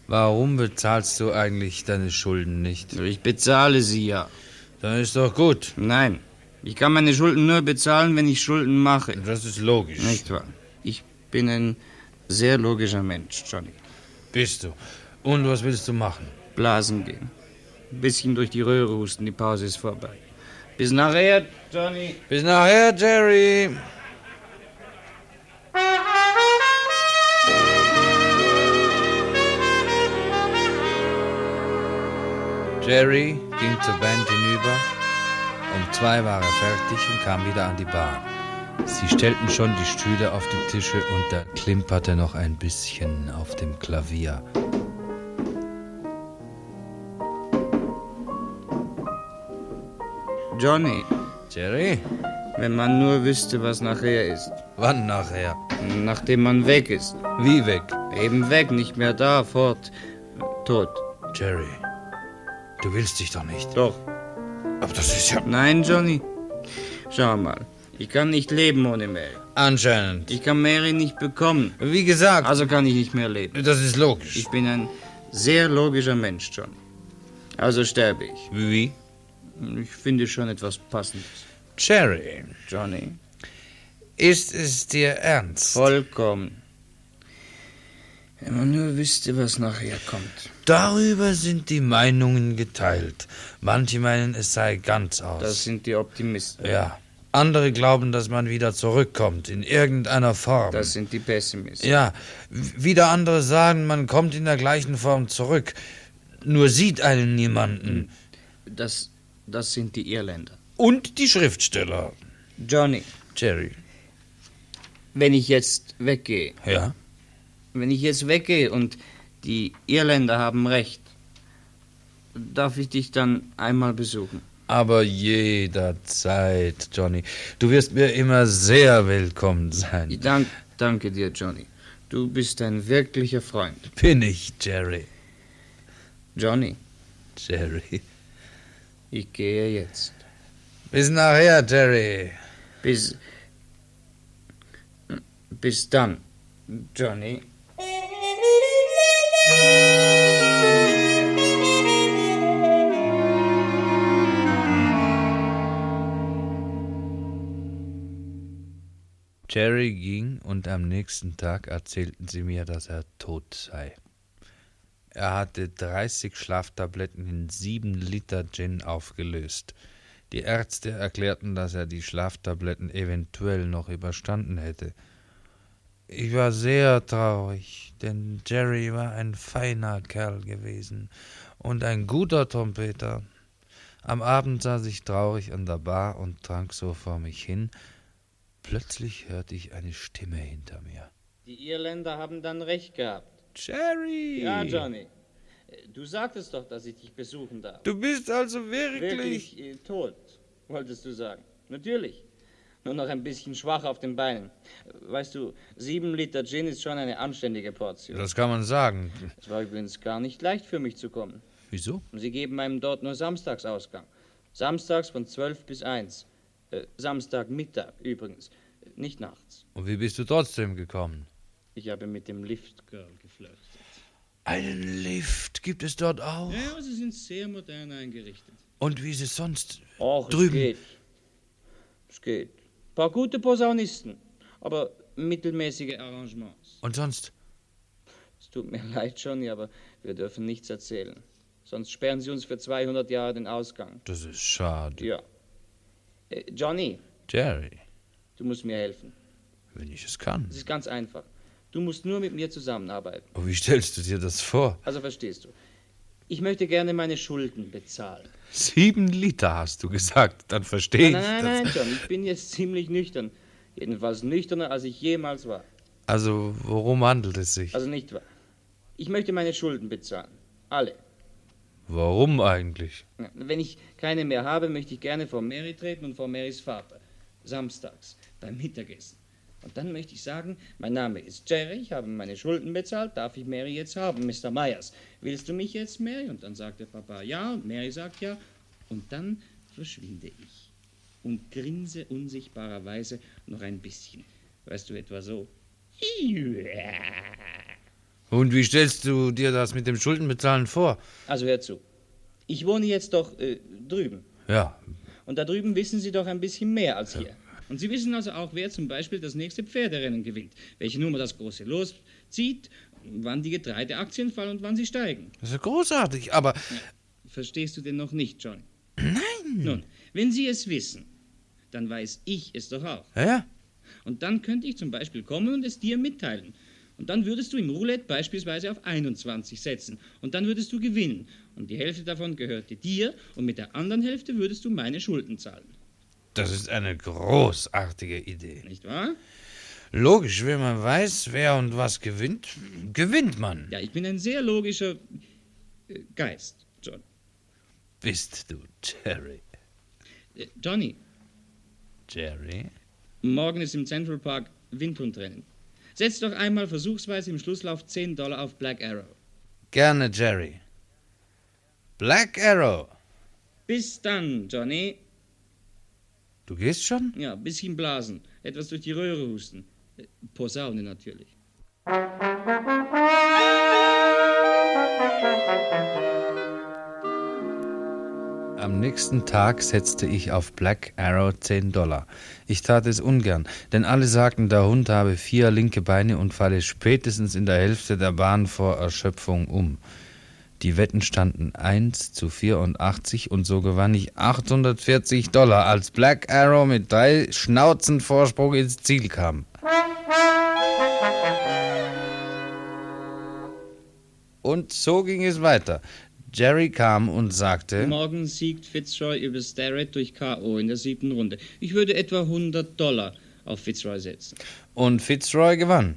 Warum bezahlst du eigentlich deine Schulden nicht? Ich bezahle sie ja. Dann ist doch gut. Nein. Ich kann meine Schulden nur bezahlen, wenn ich Schulden mache. Das ist logisch. Nicht wahr? Ich bin ein sehr logischer Mensch, Johnny. Bist du. Und was willst du machen? Blasen gehen. Ein bisschen durch die Röhre husten, die Pause ist vorbei. Bis nachher, Johnny. Bis nachher, Jerry. Jerry ging zur Band hinüber. Um 2 war er fertig und kam wieder an die Bar. Sie stellten schon die Stühle auf die Tische und da klimperte noch ein bisschen auf dem Klavier. Johnny. Jerry? Wenn man nur wüsste, was nachher ist. Wann nachher? Nachdem man weg ist. Wie weg? Eben weg, nicht mehr da, fort. Tot. Jerry, du willst dich doch nicht. Doch. Aber das ist ja... Nein, Johnny. Schau mal. Ich kann nicht leben ohne Mary. Anscheinend. Ich kann Mary nicht bekommen. Wie gesagt. Also kann ich nicht mehr leben. Das ist logisch. Ich bin ein sehr logischer Mensch, Johnny. Also sterbe ich. Wie? Ich finde schon etwas Passendes. Jerry. Johnny. Ist es dir ernst? Vollkommen. Wenn man nur wüsste, was nachher kommt. Darüber sind die Meinungen geteilt. Manche meinen, es sei ganz aus. Das sind die Optimisten. Ja. Andere glauben, dass man wieder zurückkommt, in irgendeiner Form. Das sind die Pessimisten. Ja. Wieder andere sagen, man kommt in der gleichen Form zurück. Nur sieht einen niemanden. Das sind die Irländer. Und die Schriftsteller. Johnny. Jerry. Wenn ich jetzt weggehe. Ja? Wenn ich jetzt weggehe und die Irländer haben recht, darf ich dich dann einmal besuchen? Aber jederzeit, Johnny. Du wirst mir immer sehr willkommen sein. Danke dir, Johnny. Du bist ein wirklicher Freund. Bin ich, Jerry. Johnny. Jerry. Ich gehe jetzt. Bis nachher, Jerry. Bis dann, Johnny. Jerry ging und am nächsten Tag erzählten sie mir, dass er tot sei. Er hatte 30 Schlaftabletten in 7 Liter Gin aufgelöst. Die Ärzte erklärten, dass er die Schlaftabletten eventuell noch überstanden hätte. Ich war sehr traurig, denn Jerry war ein feiner Kerl gewesen und ein guter Trompeter. Am Abend saß ich traurig an der Bar und trank so vor mich hin. Plötzlich hörte ich eine Stimme hinter mir. Die Irländer haben dann recht gehabt. Jerry! Ja, Johnny. Du sagtest doch, dass ich dich besuchen darf. Du bist also wirklich... Tot, wolltest du sagen. Natürlich. Nur noch ein bisschen schwach auf den Beinen. Weißt du, 7 Liter Gin ist schon eine anständige Portion. Das kann man sagen. Es war übrigens gar nicht leicht für mich zu kommen. Wieso? Sie geben einem dort nur Samstagsausgang. Samstags von 12 bis 1. Samstagmittag übrigens, nicht nachts. Und wie bist du trotzdem gekommen? Ich habe mit dem Lift-Girl geflirtet. Einen Lift gibt es dort auch? Ja, sie sind sehr modern eingerichtet. Und wie ist es sonst drüben? Es geht. Ein paar gute Posaunisten, aber mittelmäßige Arrangements. Und sonst? Es tut mir leid, Johnny, aber wir dürfen nichts erzählen. Sonst sperren sie uns für 200 Jahre den Ausgang. Das ist schade. Ja. Johnny. Jerry. Du musst mir helfen. Wenn ich es kann. Es ist ganz einfach. Du musst nur mit mir zusammenarbeiten. Oh, wie stellst du dir das vor? Also verstehst du. Ich möchte gerne meine Schulden bezahlen. 7 Liter hast du gesagt, dann verstehe ich das. Nein, John, ich bin jetzt ziemlich nüchtern. Jedenfalls nüchterner, als ich jemals war. Also, worum handelt es sich? Also nicht wahr. Ich möchte meine Schulden bezahlen. Alle. Warum eigentlich? Ja, wenn ich keine mehr habe, möchte ich gerne vor Mary treten und vor Marys Vater. Samstags, beim Mittagessen. Und dann möchte ich sagen, mein Name ist Jerry, ich habe meine Schulden bezahlt, darf ich Mary jetzt haben, Mr. Myers. Willst du mich jetzt, Mary? Und dann sagt der Papa ja, und Mary sagt ja. Und dann verschwinde ich und grinse unsichtbarerweise noch ein bisschen. Weißt du, etwa so. Und wie stellst du dir das mit dem Schuldenbezahlen vor? Also hör zu. Ich wohne jetzt doch drüben. Ja. Und da drüben wissen Sie doch ein bisschen mehr als hier. Und Sie wissen also auch, wer zum Beispiel das nächste Pferderennen gewinnt, welche Nummer das große Los zieht, wann die Getreideaktien fallen und wann sie steigen. Das ist großartig, aber... Ja, verstehst du denn noch nicht, Johnny? Nein. Nun, wenn Sie es wissen, dann weiß ich es doch auch. Ja? Und dann könnte ich zum Beispiel kommen und es dir mitteilen. Und dann würdest du im Roulette beispielsweise auf 21 setzen. Und dann würdest du gewinnen. Und die Hälfte davon gehörte dir und mit der anderen Hälfte würdest du meine Schulden zahlen. Das ist eine großartige Idee. Nicht wahr? Logisch, wenn man weiß, wer und was gewinnt, gewinnt man. Ja, ich bin ein sehr logischer Geist, John. Bist du, Jerry? Johnny. Jerry? Morgen ist im Central Park Windhundrennen. Setz doch einmal versuchsweise im Schlusslauf $10 auf Black Arrow. Gerne, Jerry. Black Arrow. Bis dann, Johnny. Du gehst schon? Ja, bisschen blasen. Etwas durch die Röhre husten. Posaune natürlich. Am nächsten Tag setzte ich auf Black Arrow $10. Ich tat es ungern, denn alle sagten, der Hund habe 4 linke Beine und falle spätestens in der Hälfte der Bahn vor Erschöpfung um. Die Wetten standen 1:84 und so gewann ich $840, als Black Arrow mit 3 Schnauzen Vorsprung ins Ziel kam. Und so ging es weiter. Jerry kam und sagte... Morgen siegt Fitzroy über Starrett durch K.O. in der 7. Runde. Ich würde etwa $100 auf Fitzroy setzen. Und Fitzroy gewann.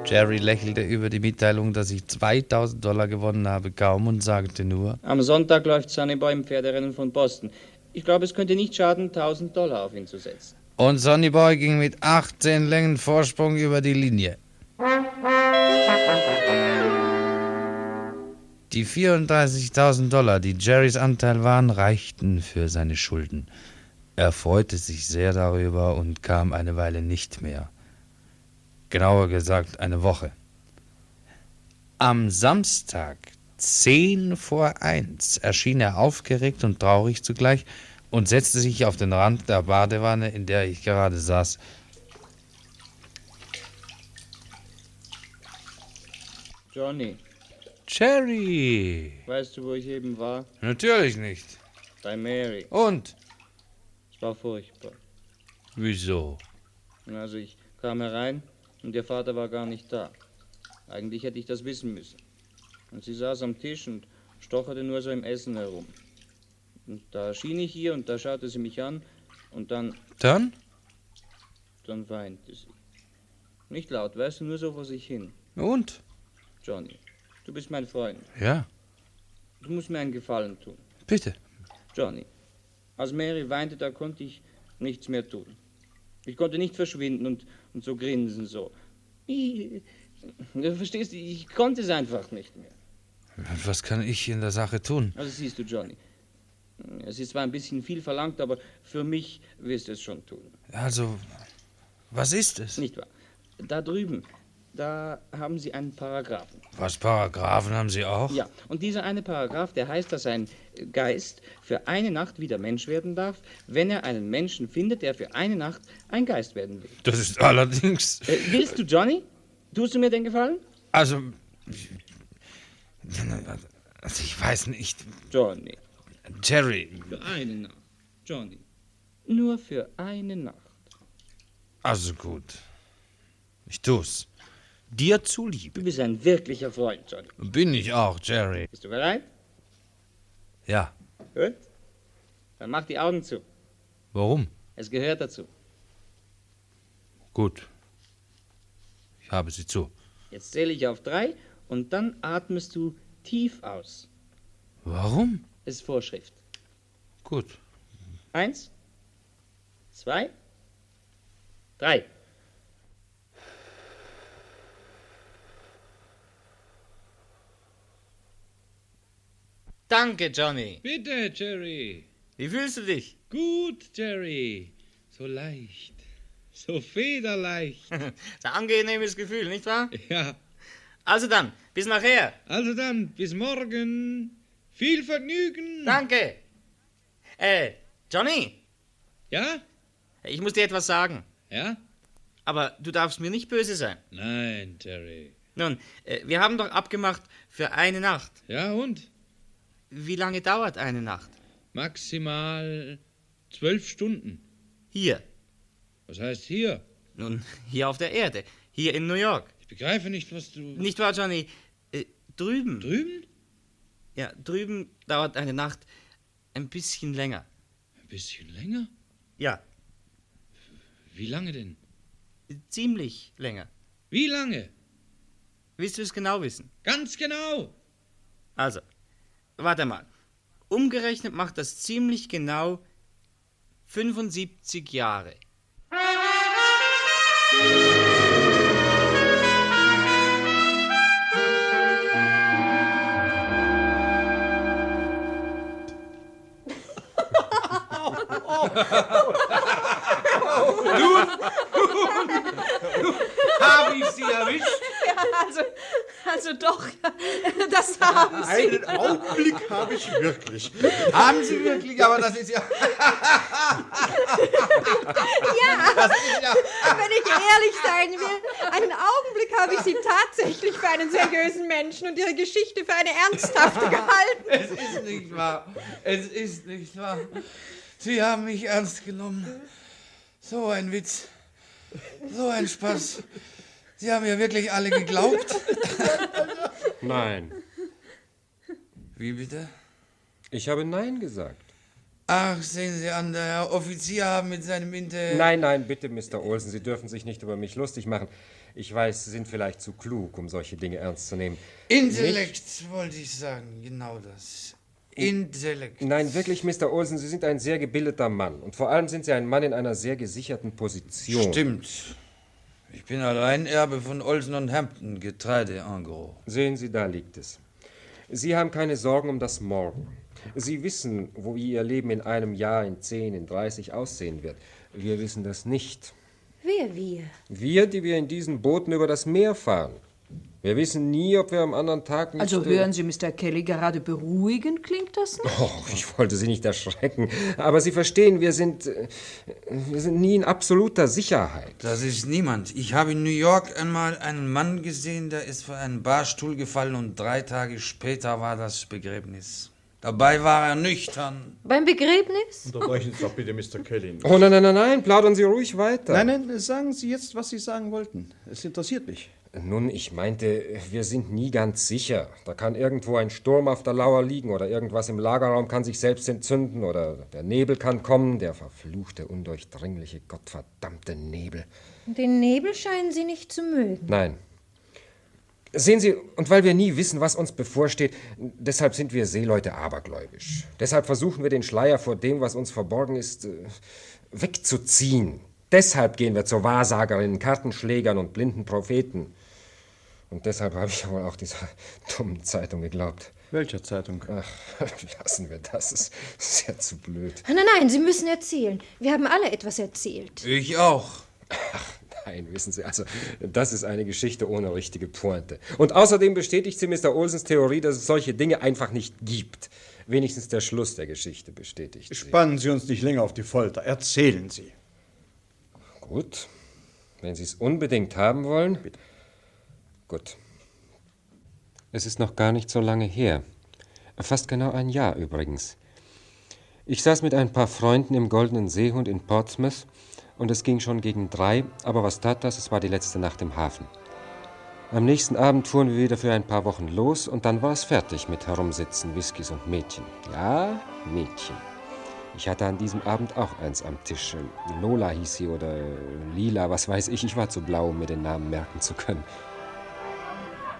Jerry lächelte über die Mitteilung, dass ich $2.000 gewonnen habe, kaum und sagte nur... Am Sonntag läuft Sonny Boy im Pferderennen von Boston. Ich glaube, es könnte nicht schaden, $1.000 auf ihn zu setzen. Und Sonny Boy ging mit 18 Längen Vorsprung über die Linie. Die 34.000 $, die Jerrys Anteil waren, reichten für seine Schulden. Er freute sich sehr darüber und kam eine Weile nicht mehr. Genauer gesagt, eine Woche. Am Samstag, 1:10 erschien er aufgeregt und traurig zugleich und setzte sich auf den Rand der Badewanne, in der ich gerade saß. Johnny, Jerry! weißt du, wo ich eben war? Natürlich nicht. Bei Mary. Und? Es war furchtbar. Wieso? Also ich kam herein und ihr Vater war gar nicht da. Eigentlich hätte ich das wissen müssen. Und sie saß am Tisch und stocherte nur so im Essen herum. Und da erschien ich hier und da schaute sie mich an und dann... Dann? Dann weinte sie. Nicht laut, weißt du, nur so vor sich hin. Und? Johnny, du bist mein Freund. Ja. Du musst mir einen Gefallen tun. Bitte. Johnny, als Mary weinte, da konnte ich nichts mehr tun. Ich konnte nicht verschwinden und so grinsen, so. Du verstehst, ich konnte es einfach nicht mehr. Was kann ich in der Sache tun? Also siehst du, Johnny, es ist zwar ein bisschen viel verlangt, aber für mich wirst du es schon tun. Also, was ist es? Nicht wahr? Da drüben, da haben Sie einen Paragraphen. Was, Paragraphen haben Sie auch? Ja, und dieser eine Paragraph, der heißt, dass ein Geist für eine Nacht wieder Mensch werden darf, wenn er einen Menschen findet, der für eine Nacht ein Geist werden will. Das ist allerdings... Willst du, Johnny? Tust du mir den Gefallen? Also, ich weiß nicht. Johnny. Jerry. Für eine Nacht. Johnny. Nur für eine Nacht. Also gut. Ich tu's. Dir zuliebe. Du bist ein wirklicher Freund, Johnny. Bin ich auch, Jerry. Bist du bereit? Ja. Gut. Dann mach die Augen zu. Warum? Es gehört dazu. Gut. Ich habe sie zu. Jetzt zähle ich auf 3 und dann atmest du tief aus. Warum? Das ist Vorschrift. Gut. 1, 2, 3. Danke, Johnny. Bitte, Jerry. Wie fühlst du dich? Gut, Jerry. So leicht. So federleicht. Ein angenehmes Gefühl, nicht wahr? Ja. Also dann, bis nachher. Also dann, bis morgen. Viel Vergnügen. Danke. Johnny? Ja? Ich muss dir etwas sagen. Ja? Aber du darfst mir nicht böse sein. Nein, Jerry. Nun, wir haben doch abgemacht für eine Nacht. Ja, und? Wie lange dauert eine Nacht? Maximal 12 Stunden. Hier. Was heißt hier? Nun, hier auf der Erde. Hier in New York. Ich begreife nicht, was du... Nicht wahr, Johnny? Drüben. Drüben? Ja, drüben dauert eine Nacht ein bisschen länger. Ein bisschen länger? Ja. Wie lange denn? Ziemlich länger. Wie lange? Willst du es genau wissen? Ganz genau. Also, warte mal. Umgerechnet macht das ziemlich genau 75 Jahre. Nun habe ich Sie erwischt. Ja, also doch, das haben Sie. Einen Augenblick habe ich wirklich. Haben Sie wirklich? Aber das ist ja... Ja, Das ist ja... wenn ich ehrlich sein will, einen Augenblick habe ich Sie tatsächlich für einen seriösen Menschen und Ihre Geschichte für eine ernsthafte gehalten. Es ist nicht wahr. Es ist nicht wahr. Sie haben mich ernst genommen. So ein Witz. So ein Spaß. Sie haben ja wirklich alle geglaubt. Nein. Wie bitte? Ich habe Nein gesagt. Ach, sehen Sie an, der Herr Offizier haben mit seinem Nein, bitte, Mr. Olsen, Sie dürfen sich nicht über mich lustig machen. Ich weiß, Sie sind vielleicht zu klug, um solche Dinge ernst zu nehmen. Intellekt, wollte ich sagen, genau das. Intellekt. Nein, wirklich, Mr. Olsen, Sie sind ein sehr gebildeter Mann. Und vor allem sind Sie ein Mann in einer sehr gesicherten Position. Stimmt. Ich bin Alleinerbe von Olsen und Hampton, Getreide en gros. Sehen Sie, da liegt es. Sie haben keine Sorgen um das Morgen. Sie wissen, wie Ihr Leben in einem Jahr, in 10, in 30 aussehen wird. Wir wissen das nicht. Wer wir? Wir, die wir in diesen Booten über das Meer fahren. Wir wissen nie, ob wir am anderen Tag nicht... Also hören Sie, Mr. Kelly, gerade beruhigend klingt das nicht? Oh, ich wollte Sie nicht erschrecken. Aber Sie verstehen, wir sind nie in absoluter Sicherheit. Das ist niemand. Ich habe in New York einmal einen Mann gesehen, der ist vor einen Barstuhl gefallen und 3 Tage später war das Begräbnis. Dabei war er nüchtern. Beim Begräbnis? Unterbrechen Sie doch bitte Mr. Kelly. Oh, nein, plaudern Sie ruhig weiter. Nein, sagen Sie jetzt, was Sie sagen wollten. Es interessiert mich. Nun, ich meinte, wir sind nie ganz sicher. Da kann irgendwo ein Sturm auf der Lauer liegen oder irgendwas im Lagerraum kann sich selbst entzünden oder der Nebel kann kommen, der verfluchte, undurchdringliche, gottverdammte Nebel. Den Nebel scheinen Sie nicht zu mögen. Nein. Sehen Sie, und weil wir nie wissen, was uns bevorsteht, deshalb sind wir Seeleute abergläubisch. Deshalb versuchen wir den Schleier vor dem, was uns verborgen ist, wegzuziehen. Deshalb gehen wir zu Wahrsagerinnen, Kartenschlägern und blinden Propheten. Und deshalb habe ich wohl auch dieser dummen Zeitung geglaubt. Welcher Zeitung? Ach, lassen wir das. Das ist ja zu blöd. Nein, Sie müssen erzählen. Wir haben alle etwas erzählt. Ich auch. Ach, nein, wissen Sie, also, das ist eine Geschichte ohne richtige Pointe. Und außerdem bestätigt sie Mr. Olsens Theorie, dass es solche Dinge einfach nicht gibt. Wenigstens der Schluss der Geschichte bestätigt sie. Spannen Sie uns nicht länger auf die Folter. Erzählen Sie. Gut, wenn Sie es unbedingt haben wollen. Bitte. Gut. Es ist noch gar nicht so lange her. Fast genau ein Jahr übrigens. Ich saß mit ein paar Freunden im Goldenen Seehund in Portsmouth und es ging schon gegen 3, aber was tat das? Es war die letzte Nacht im Hafen. Am nächsten Abend fuhren wir wieder für ein paar Wochen los und dann war es fertig mit Herumsitzen, Whiskys und Mädchen. Ja, Mädchen. Ich hatte an diesem Abend auch eins am Tisch. Lola hieß sie oder Lila, was weiß ich. Ich war zu blau, um mir den Namen merken zu können.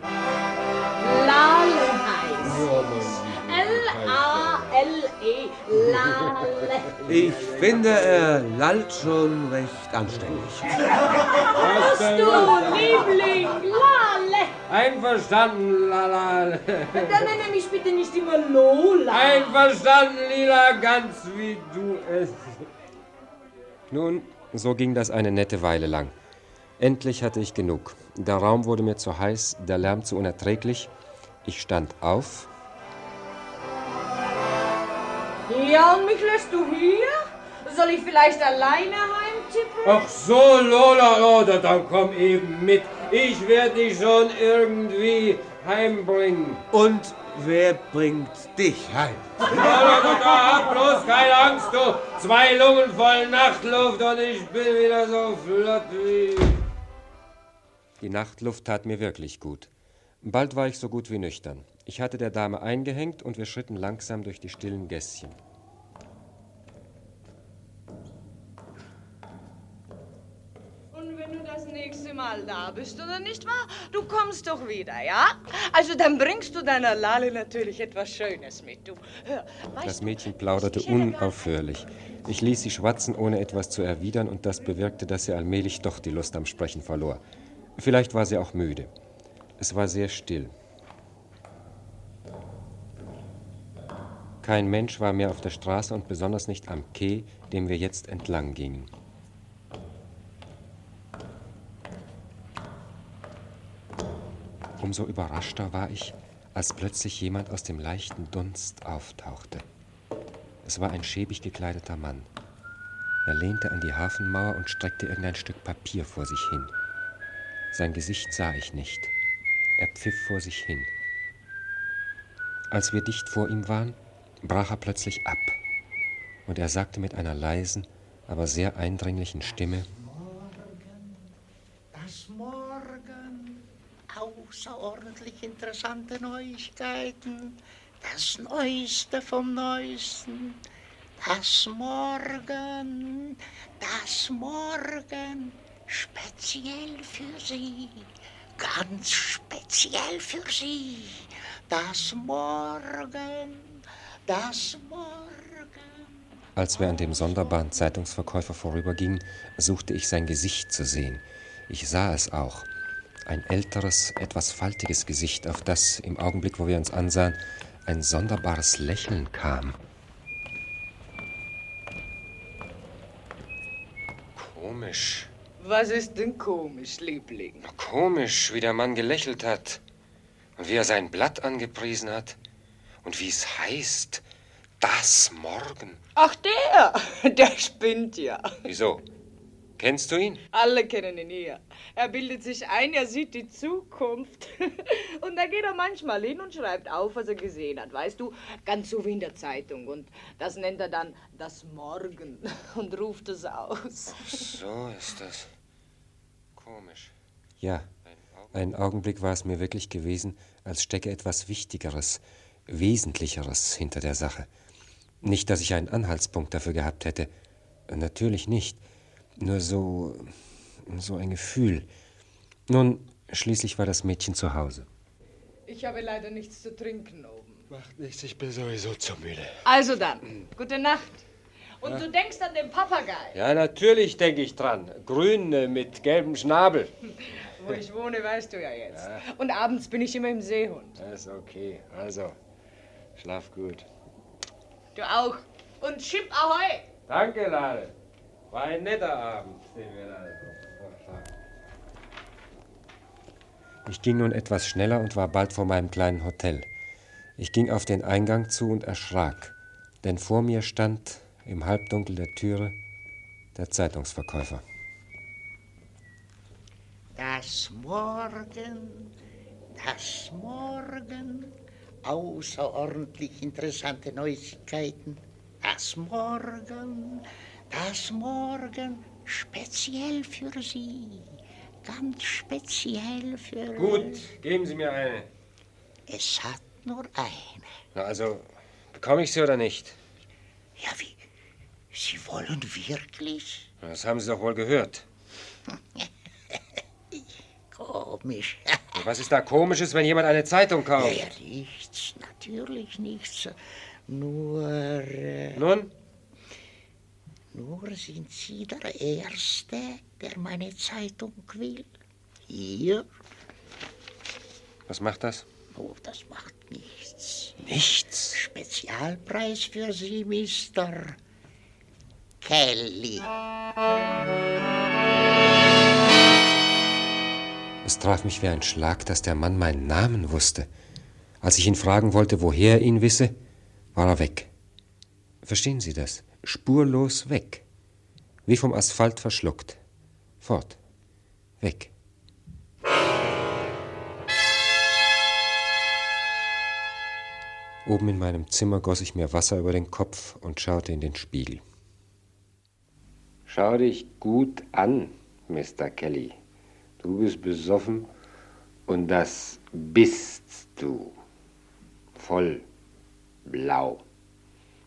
Lale heißt L-A-L-E, Lale. Ich finde, er lallt schon recht anständig. Was du, Liebling, Lale. Einverstanden, Lala. Dann nenne mich bitte nicht immer Lola. Einverstanden, Lila, ganz wie du es. Nun, so ging das eine nette Weile lang. Endlich hatte ich genug. Der Raum wurde mir zu heiß, der Lärm zu unerträglich. Ich stand auf. Ja, und mich lässt du hier? Soll ich vielleicht alleine heimtippen? Ach so, Lola, oder dann komm eben mit. Ich werde dich schon irgendwie heimbringen. Und wer bringt dich heim? Da hab bloß keine Angst, du. 2 Lungen voll Nachtluft und ich bin wieder so flott wie... Die Nachtluft tat mir wirklich gut. Bald war ich so gut wie nüchtern. Ich hatte der Dame eingehängt und wir schritten langsam durch die stillen Gässchen. Und wenn du das nächste Mal da bist, oder nicht wahr? Du kommst doch wieder, ja? Also dann bringst du deiner Lale natürlich etwas Schönes mit, du. Hör, Das Mädchen plauderte unaufhörlich. Ich ließ sie schwatzen, ohne etwas zu erwidern, und das bewirkte, dass sie allmählich doch die Lust am Sprechen verlor. Vielleicht war sie auch müde. Es war sehr still. Kein Mensch war mehr auf der Straße und besonders nicht am Quai, dem wir jetzt entlang gingen. Umso überraschter war ich, als plötzlich jemand aus dem leichten Dunst auftauchte. Es war ein schäbig gekleideter Mann. Er lehnte an die Hafenmauer und streckte irgendein Stück Papier vor sich hin. Sein Gesicht sah ich nicht. Er pfiff vor sich hin. Als wir dicht vor ihm waren, brach er plötzlich ab. Und er sagte mit einer leisen, aber sehr eindringlichen Stimme: Das Morgen, außerordentlich interessante Neuigkeiten, das Neueste vom Neuesten. Das Morgen, speziell für Sie, ganz speziell für Sie. Das Morgen. Als wir an dem sonderbaren Zeitungsverkäufer vorübergingen, suchte ich sein Gesicht zu sehen. Ich sah es auch. Ein älteres, etwas faltiges Gesicht, auf das im Augenblick, wo wir uns ansahen, ein sonderbares Lächeln kam. Komisch. Was ist denn komisch, Liebling? Komisch, wie der Mann gelächelt hat. Und wie er sein Blatt angepriesen hat. Und wie es heißt, das Morgen. Ach, der spinnt ja. Wieso? Kennst du ihn? Alle kennen ihn hier. Er bildet sich ein, er sieht die Zukunft. Und da geht er manchmal hin und schreibt auf, was er gesehen hat. Weißt du, ganz so wie in der Zeitung. Und das nennt er dann das Morgen und ruft es aus. So ist das. Komisch. Ja, einen Augenblick war es mir wirklich gewesen, als stecke etwas Wichtigeres, Wesentlicheres hinter der Sache. Nicht, dass ich einen Anhaltspunkt dafür gehabt hätte. Natürlich nicht. Nur so ein Gefühl. Nun, schließlich war das Mädchen zu Hause. Ich habe leider nichts zu trinken oben. Macht nichts, ich bin sowieso zu müde. Also dann, gute Nacht. Und du denkst an den Papagei. Ja, natürlich denke ich dran. Grün mit gelbem Schnabel. Wo ich wohne, weißt du ja jetzt. Ja. Und abends bin ich immer im Seehund. Das ist okay. Also, schlaf gut. Du auch. Und Chip Ahoi. Danke, Lale. War ein netter Abend, den wir da verbracht. Ich ging nun etwas schneller und war bald vor meinem kleinen Hotel. Ich ging auf den Eingang zu und erschrak, denn vor mir stand im Halbdunkel der Türe der Zeitungsverkäufer. Das Morgen, außerordentlich interessante Neuigkeiten. Das Morgen, speziell für Sie, ganz speziell für... Gut, geben Sie mir eine. Es hat nur eine. Na also, bekomme ich sie oder nicht? Ja, wie? Sie wollen wirklich? Das haben Sie doch wohl gehört. Komisch. Was ist da Komisches, wenn jemand eine Zeitung kauft? Ja, nichts, natürlich nichts. Nur... Nun? Nur sind Sie der Erste, der meine Zeitung will. Hier. Was macht das? Oh, das macht nichts. Nichts? Spezialpreis für Sie, Mr. Kelly. Es traf mich wie ein Schlag, dass der Mann meinen Namen wusste. Als ich ihn fragen wollte, woher er ihn wisse, war er weg. Verstehen Sie das? Spurlos weg. Wie vom Asphalt verschluckt. Fort. Weg. Oben in meinem Zimmer goss ich mir Wasser über den Kopf und schaute in den Spiegel. Schau dich gut an, Mr. Kelly. Du bist besoffen und das bist du. Voll blau.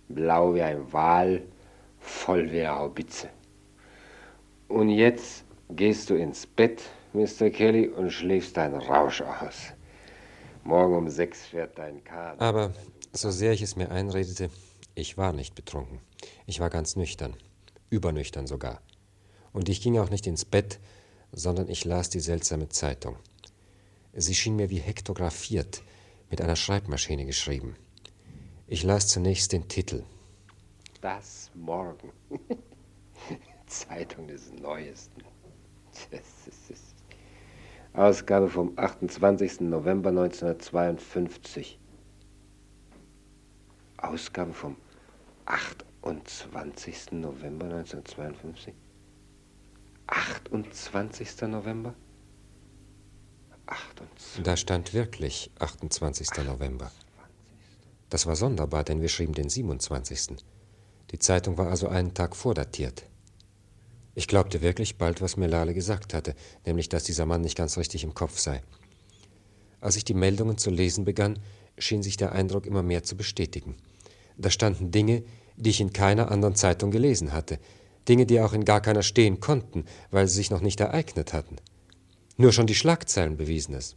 Blau wie ein Wal, voll wie eine Haubitze. Und jetzt gehst du ins Bett, Mr. Kelly, und schläfst deinen Rausch aus. Morgen um 6 fährt dein Kahn. Aber so sehr ich es mir einredete, ich war nicht betrunken. Ich war ganz nüchtern, übernüchtern sogar. Und ich ging auch nicht ins Bett, sondern ich las die seltsame Zeitung. Sie schien mir wie hektografiert, mit einer Schreibmaschine geschrieben. Ich las zunächst den Titel. Das Morgen. Zeitung des Neuesten. Ausgabe vom 28. November 1952. Ausgabe vom 28. November 1952? 28. November? 28. Da stand wirklich 28. November. Das war sonderbar, denn wir schrieben den 27. Die Zeitung war also einen Tag vordatiert. Ich glaubte wirklich bald, was mir Lale gesagt hatte, nämlich, dass dieser Mann nicht ganz richtig im Kopf sei. Als ich die Meldungen zu lesen begann, schien sich der Eindruck immer mehr zu bestätigen. Da standen Dinge, die ich in keiner anderen Zeitung gelesen hatte, Dinge, die auch in gar keiner stehen konnten, weil sie sich noch nicht ereignet hatten. Nur schon die Schlagzeilen bewiesen es.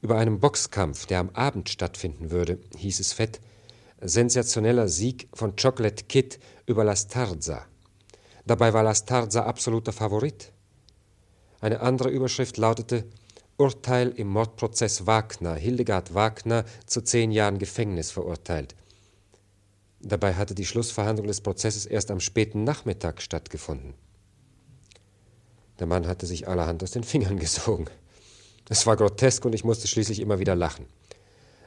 Über einen Boxkampf, der am Abend stattfinden würde, hieß es fett: sensationeller Sieg von Chocolate Kid über Lastarza. Dabei war Lastarza absoluter Favorit. Eine andere Überschrift lautete: Urteil im Mordprozess Wagner, Hildegard Wagner, zu 10 Jahren Gefängnis verurteilt. Dabei hatte die Schlussverhandlung des Prozesses erst am späten Nachmittag stattgefunden. Der Mann hatte sich allerhand aus den Fingern gesogen. Es war grotesk und ich musste schließlich immer wieder lachen.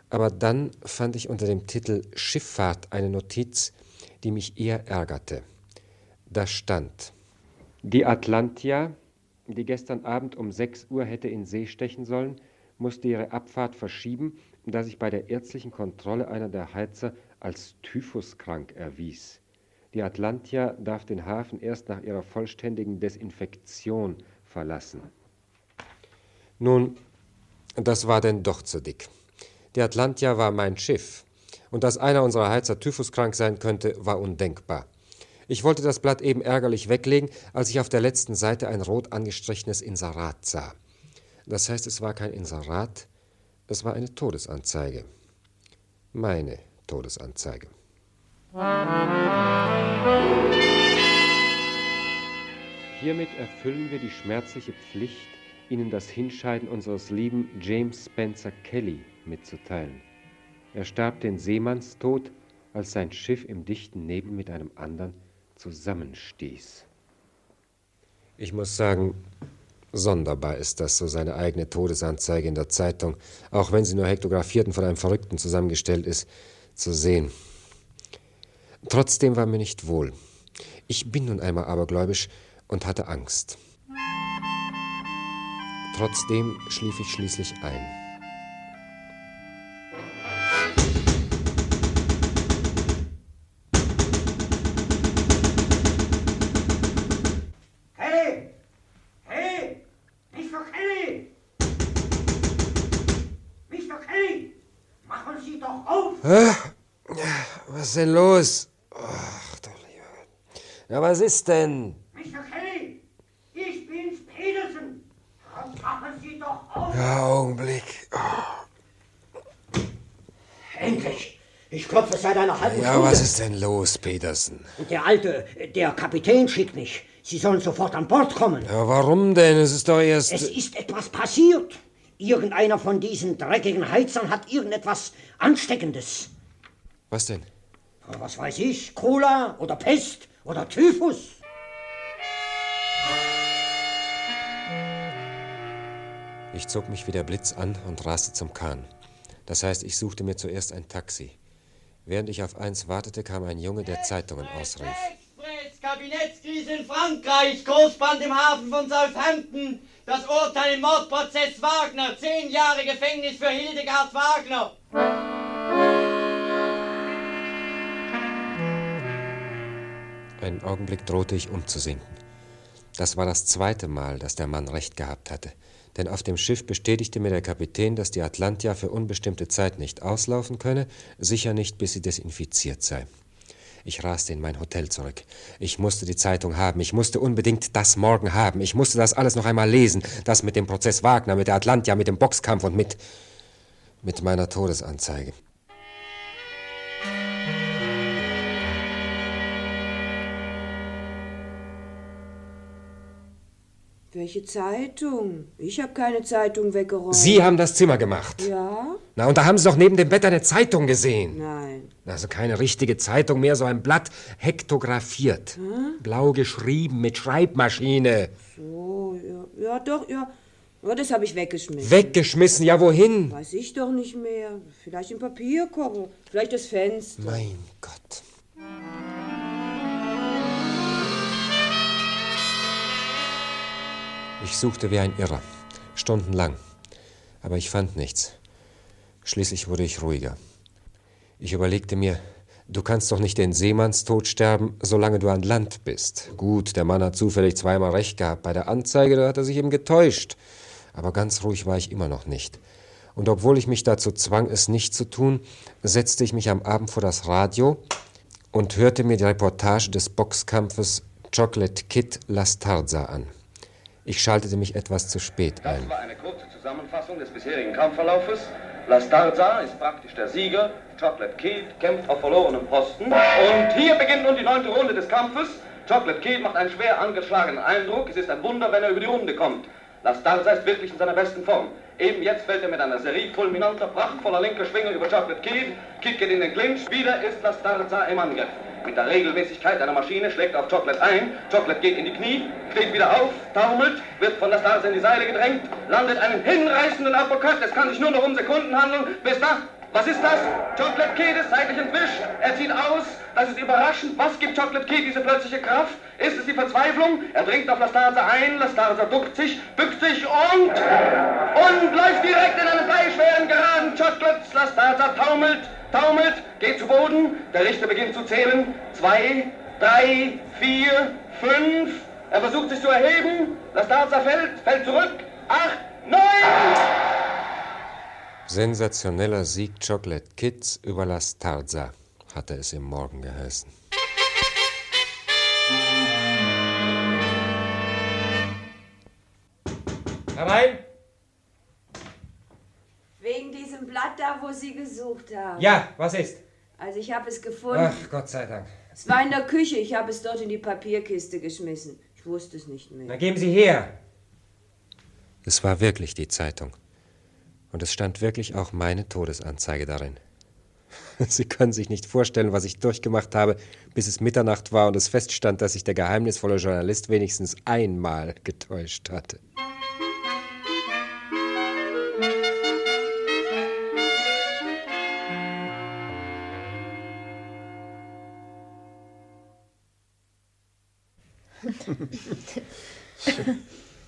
Aber dann fand ich unter dem Titel Schifffahrt eine Notiz, die mich eher ärgerte. Da stand: Die Atlantia, die gestern Abend um 6 Uhr hätte in See stechen sollen, musste ihre Abfahrt verschieben, da sich bei der ärztlichen Kontrolle einer der Heizer als typhuskrank erwies. Die Atlantia darf den Hafen erst nach ihrer vollständigen Desinfektion verlassen. Nun, das war denn doch zu dick. Die Atlantia war mein Schiff. Und dass einer unserer Heizer typhuskrank sein könnte, war undenkbar. Ich wollte das Blatt eben ärgerlich weglegen, als ich auf der letzten Seite ein rot angestrichenes Inserat sah. Das heißt, es war kein Inserat, es war eine Todesanzeige. Meine Todesanzeige. Hiermit erfüllen wir die schmerzliche Pflicht, Ihnen das Hinscheiden unseres lieben James Spencer Kelly mitzuteilen. Er starb den Seemannstod, als sein Schiff im dichten Nebel mit einem anderen zusammenstieß. Ich muss sagen, sonderbar ist das, so seine eigene Todesanzeige in der Zeitung, auch wenn sie nur hektografiert und von einem Verrückten zusammengestellt ist, zu sehen. Trotzdem war mir nicht wohl. Ich bin nun einmal abergläubisch und hatte Angst. Trotzdem schlief ich schließlich ein. Kelly! Kelly! Mr. Kelly! Mr. Kelly! Machen Sie doch auf! Was ist denn los? Ach, du lieber Gott. Ja, was ist denn? Mr. Kelly! Ich bin's, Peterson! Machen Sie doch auf! Ja, Augenblick. Endlich! Ich klopfe seit einer halben Stunde. Ja, was ist denn los, Peterson? Der Kapitän schickt mich. Sie sollen sofort an Bord kommen. Ja, warum denn? Es ist doch erst... Es ist etwas passiert. Irgendeiner von diesen dreckigen Heizern hat irgendetwas Ansteckendes. Was denn? Was weiß ich? Cholera oder Pest oder Typhus? Ich zog mich wie der Blitz an und raste zum Kahn. Das heißt, ich suchte mir zuerst ein Taxi. Während ich auf eins wartete, kam ein Junge, der Zeitungen ausrief. Kabinettskrise in Frankreich, Großbrand im Hafen von Southampton. Das Urteil im Mordprozess Wagner, 10 Jahre Gefängnis für Hildegard Wagner. Einen Augenblick drohte ich umzusinken. Das war das 2. Mal, dass der Mann recht gehabt hatte. Denn auf dem Schiff bestätigte mir der Kapitän, dass die Atlantia für unbestimmte Zeit nicht auslaufen könne, sicher nicht, bis sie desinfiziert sei. Ich raste in mein Hotel zurück. Ich musste die Zeitung haben. Ich musste unbedingt das morgen haben. Ich musste das alles noch einmal lesen. Das mit dem Prozess Wagner, mit der Atlantia, mit dem Boxkampf und mit meiner Todesanzeige. Welche Zeitung? Ich habe keine Zeitung weggeräumt. Sie haben das Zimmer gemacht. Ja? Na, und da haben Sie doch neben dem Bett eine Zeitung gesehen. Nein. Also keine richtige Zeitung mehr, so ein Blatt hektografiert. Blau geschrieben mit Schreibmaschine. So, ja, doch, ja. Ja, das habe ich weggeschmissen. Weggeschmissen? Ja, wohin? Weiß ich doch nicht mehr. Vielleicht im Papierkorb, vielleicht das Fenster. Mein Gott. Ich suchte wie ein Irrer, stundenlang, aber ich fand nichts. Schließlich wurde ich ruhiger. Ich überlegte mir, du kannst doch nicht den Seemannstod sterben, solange du an Land bist. Gut, der Mann hat zufällig 2-mal recht gehabt. Bei der Anzeige, da hat er sich eben getäuscht. Aber ganz ruhig war ich immer noch nicht. Und obwohl ich mich dazu zwang, es nicht zu tun, setzte ich mich am Abend vor das Radio und hörte mir die Reportage des Boxkampfes Chocolate Kid Lastarza an. Ich schaltete mich etwas zu spät ein. Das war eine kurze Zusammenfassung des bisherigen Kampfverlaufes. Lastarza ist praktisch der Sieger. Chocolate Kid kämpft auf verlorenem Posten. Und hier beginnt nun die 9. Runde des Kampfes. Chocolate Kid macht einen schwer angeschlagenen Eindruck. Es ist ein Wunder, wenn er über die Runde kommt. La Starza ist wirklich in seiner besten Form. Eben jetzt fällt er mit einer Serie fulminanter, prachtvoller linker Schwinge über Chocolate Kid. Kid geht in den Clinch. Wieder ist La Starza im Angriff. Mit der Regelmäßigkeit einer Maschine schlägt auf Chocolate ein. Chocolate geht in die Knie, steht wieder auf, taumelt, wird von La Starza in die Seile gedrängt, landet einen hinreißenden Uppercut. Es kann sich nur noch um Sekunden handeln. Bis da. Was ist das? Chocolate Kid ist seitlich entwischt. Er zieht aus. Das ist überraschend. Was gibt Chocolate Kid diese plötzliche Kraft? Ist es die Verzweiflung? Er dringt auf La Starza ein. La Starza duckt sich, bückt sich und läuft direkt in einen bleischweren Geraden. Chocolate, La Starza taumelt, geht zu Boden. Der Richter beginnt zu zählen. 2, 3, 4, 5. Er versucht sich zu erheben. La Starza fällt zurück. 8, 9. Sensationeller Sieg Chocolate Kids über La Starza, hatte es im Morgen geheißen. Herein! Wegen diesem Blatt da, wo Sie gesucht haben. Ja, was ist? Also ich habe es gefunden. Ach, Gott sei Dank. Es war in der Küche. Ich habe es dort in die Papierkiste geschmissen. Ich wusste es nicht mehr. Na, geben Sie her. Es war wirklich die Zeitung. Und es stand wirklich auch meine Todesanzeige darin. Sie können sich nicht vorstellen, was ich durchgemacht habe, bis es Mitternacht war und es feststand, dass sich der geheimnisvolle Journalist wenigstens einmal getäuscht hatte.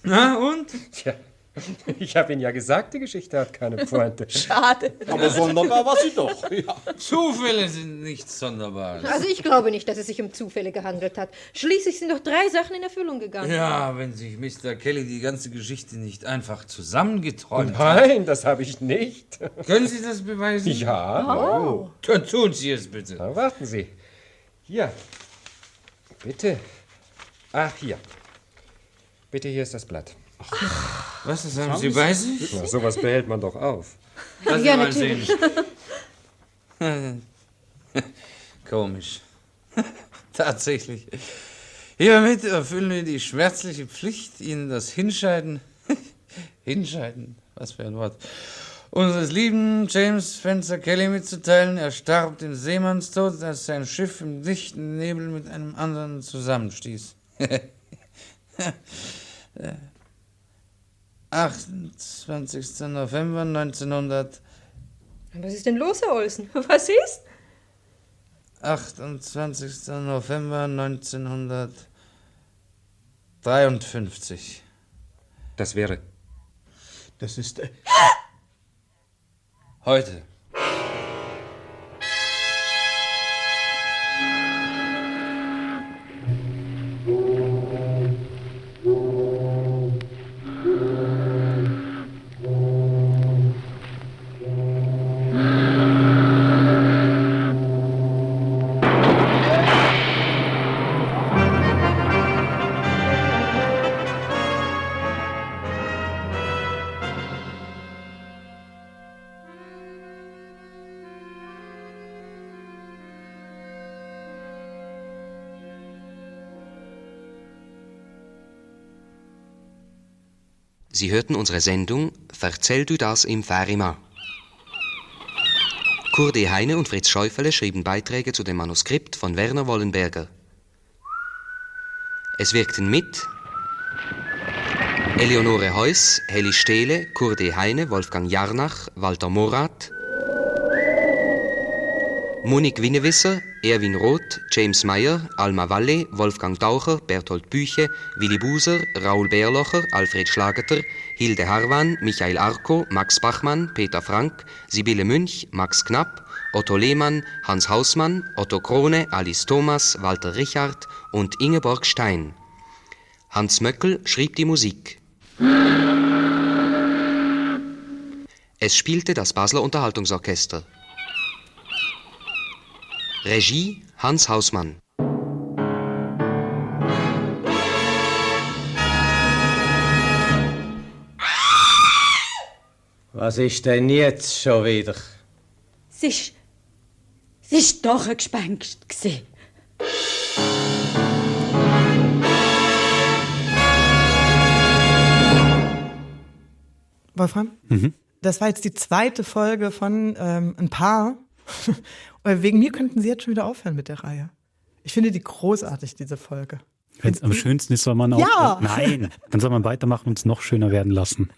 Na und? Tja, ich habe Ihnen ja gesagt, die Geschichte hat keine Pointe. Schade. Aber sonderbar war sie doch. Ja. Zufälle sind nichts Sonderbares. Also ich glaube nicht, dass es sich um Zufälle gehandelt hat. Schließlich sind doch 3 Sachen in Erfüllung gegangen. Ja, wenn sich Mr. Kelly die ganze Geschichte nicht einfach zusammengeträumt Nein, das habe ich nicht. Können Sie das beweisen? Ja. Oh. Dann tun Sie es bitte. Na, warten Sie. Hier. Bitte. Ach, hier. Bitte, hier ist das Blatt. Was, das haben Sie bei sich? Na, sowas behält man doch auf. Lass Ja, mal natürlich. sehen. Komisch. Tatsächlich. Hiermit erfüllen wir die schmerzliche Pflicht, Ihnen das Hinscheiden, was für ein Wort, unseres lieben James Spencer Kelly mitzuteilen. Er starb den Seemannstod, als sein Schiff im dichten Nebel mit einem anderen zusammenstieß. 28. November 1900. Was ist denn los, Herr Olsen? Was ist? 28. November 1953. Das wäre... Das ist... heute. Sie hörten unsere Sendung Verzähl du das im Färimat. Kurt E. Heine und Fritz Schäufele schrieben Beiträge zu dem Manuskript von Werner Wollenberger. Es wirkten mit Eleonore Heuss, Heli Stehle, Kurt E. Heine, Wolfgang Jarnach, Walter Morath, Monique Winnewisser, Erwin Roth, James Meyer, Alma Walle, Wolfgang Taucher, Berthold Büche, Willi Buser, Raoul Bärlocher, Alfred Schlageter, Hilde Harwan, Michael Arko, Max Bachmann, Peter Frank, Sibylle Münch, Max Knapp, Otto Lehmann, Hans Hausmann, Otto Krone, Alice Thomas, Walter Richard und Ingeborg Stein. Hans Möckel schrieb die Musik. Es spielte das Basler Unterhaltungsorchester. Regie Hans Hausmann. Was ist denn jetzt schon wieder? Es ist doch ein Gespenst gewesen. Wolfram, das war jetzt die zweite Folge von ein Paar. Wegen mir könnten Sie jetzt schon wieder aufhören mit der Reihe. Ich finde die großartig, diese Folge. Wenn es am schönsten ist, soll man auch... Ja. Nein, dann soll man weitermachen und es noch schöner werden lassen.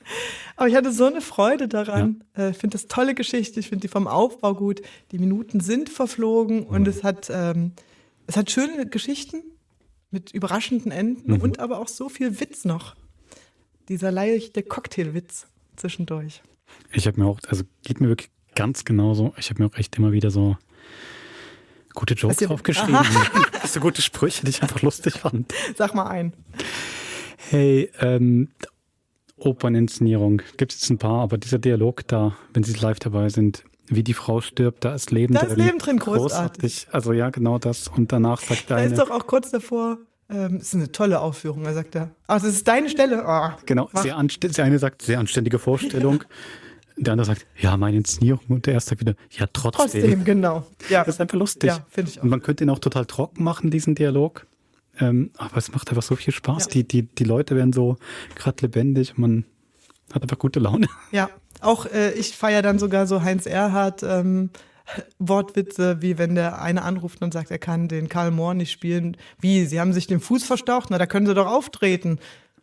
Aber ich hatte so eine Freude daran. Ich finde das tolle Geschichte, ich finde die vom Aufbau gut. Die Minuten sind verflogen und es hat schöne Geschichten mit überraschenden Enden und aber auch so viel Witz noch. Dieser leichte Cocktailwitz zwischendurch. Ich habe mir auch, also geht mir wirklich ganz genauso, ich habe mir auch echt immer wieder so gute Jokes aufgeschrieben. So gute Sprüche, die ich einfach lustig fand. Sag mal einen. Hey, Operninszenierung, gibt es jetzt ein paar, aber dieser Dialog da, wenn Sie live dabei sind, wie die Frau stirbt, da ist Leben drin. Da ist Leben drin, großartig. Also ja, genau das. Und danach sagt er ist doch auch kurz davor, das ist eine tolle Aufführung, da sagt er, das ist deine Stelle. Genau, der eine sagt, sehr anständige Vorstellung. Der andere sagt, ja, meine Inszenierung. Und der erste sagt wieder, ja, trotzdem. Genau. Ja. Das ist einfach lustig. Ja, finde ich auch. Und man könnte ihn auch total trocken machen, diesen Dialog. Aber es macht einfach so viel Spaß. Ja. Die Leute werden so gerade lebendig und man hat einfach gute Laune. Ja, auch ich feiere dann sogar so Heinz Erhardt Wortwitze, wie wenn der eine anruft und sagt, er kann den Karl Mohr nicht spielen. Wie, Sie haben sich den Fuß verstaucht? Na, da können Sie doch auftreten.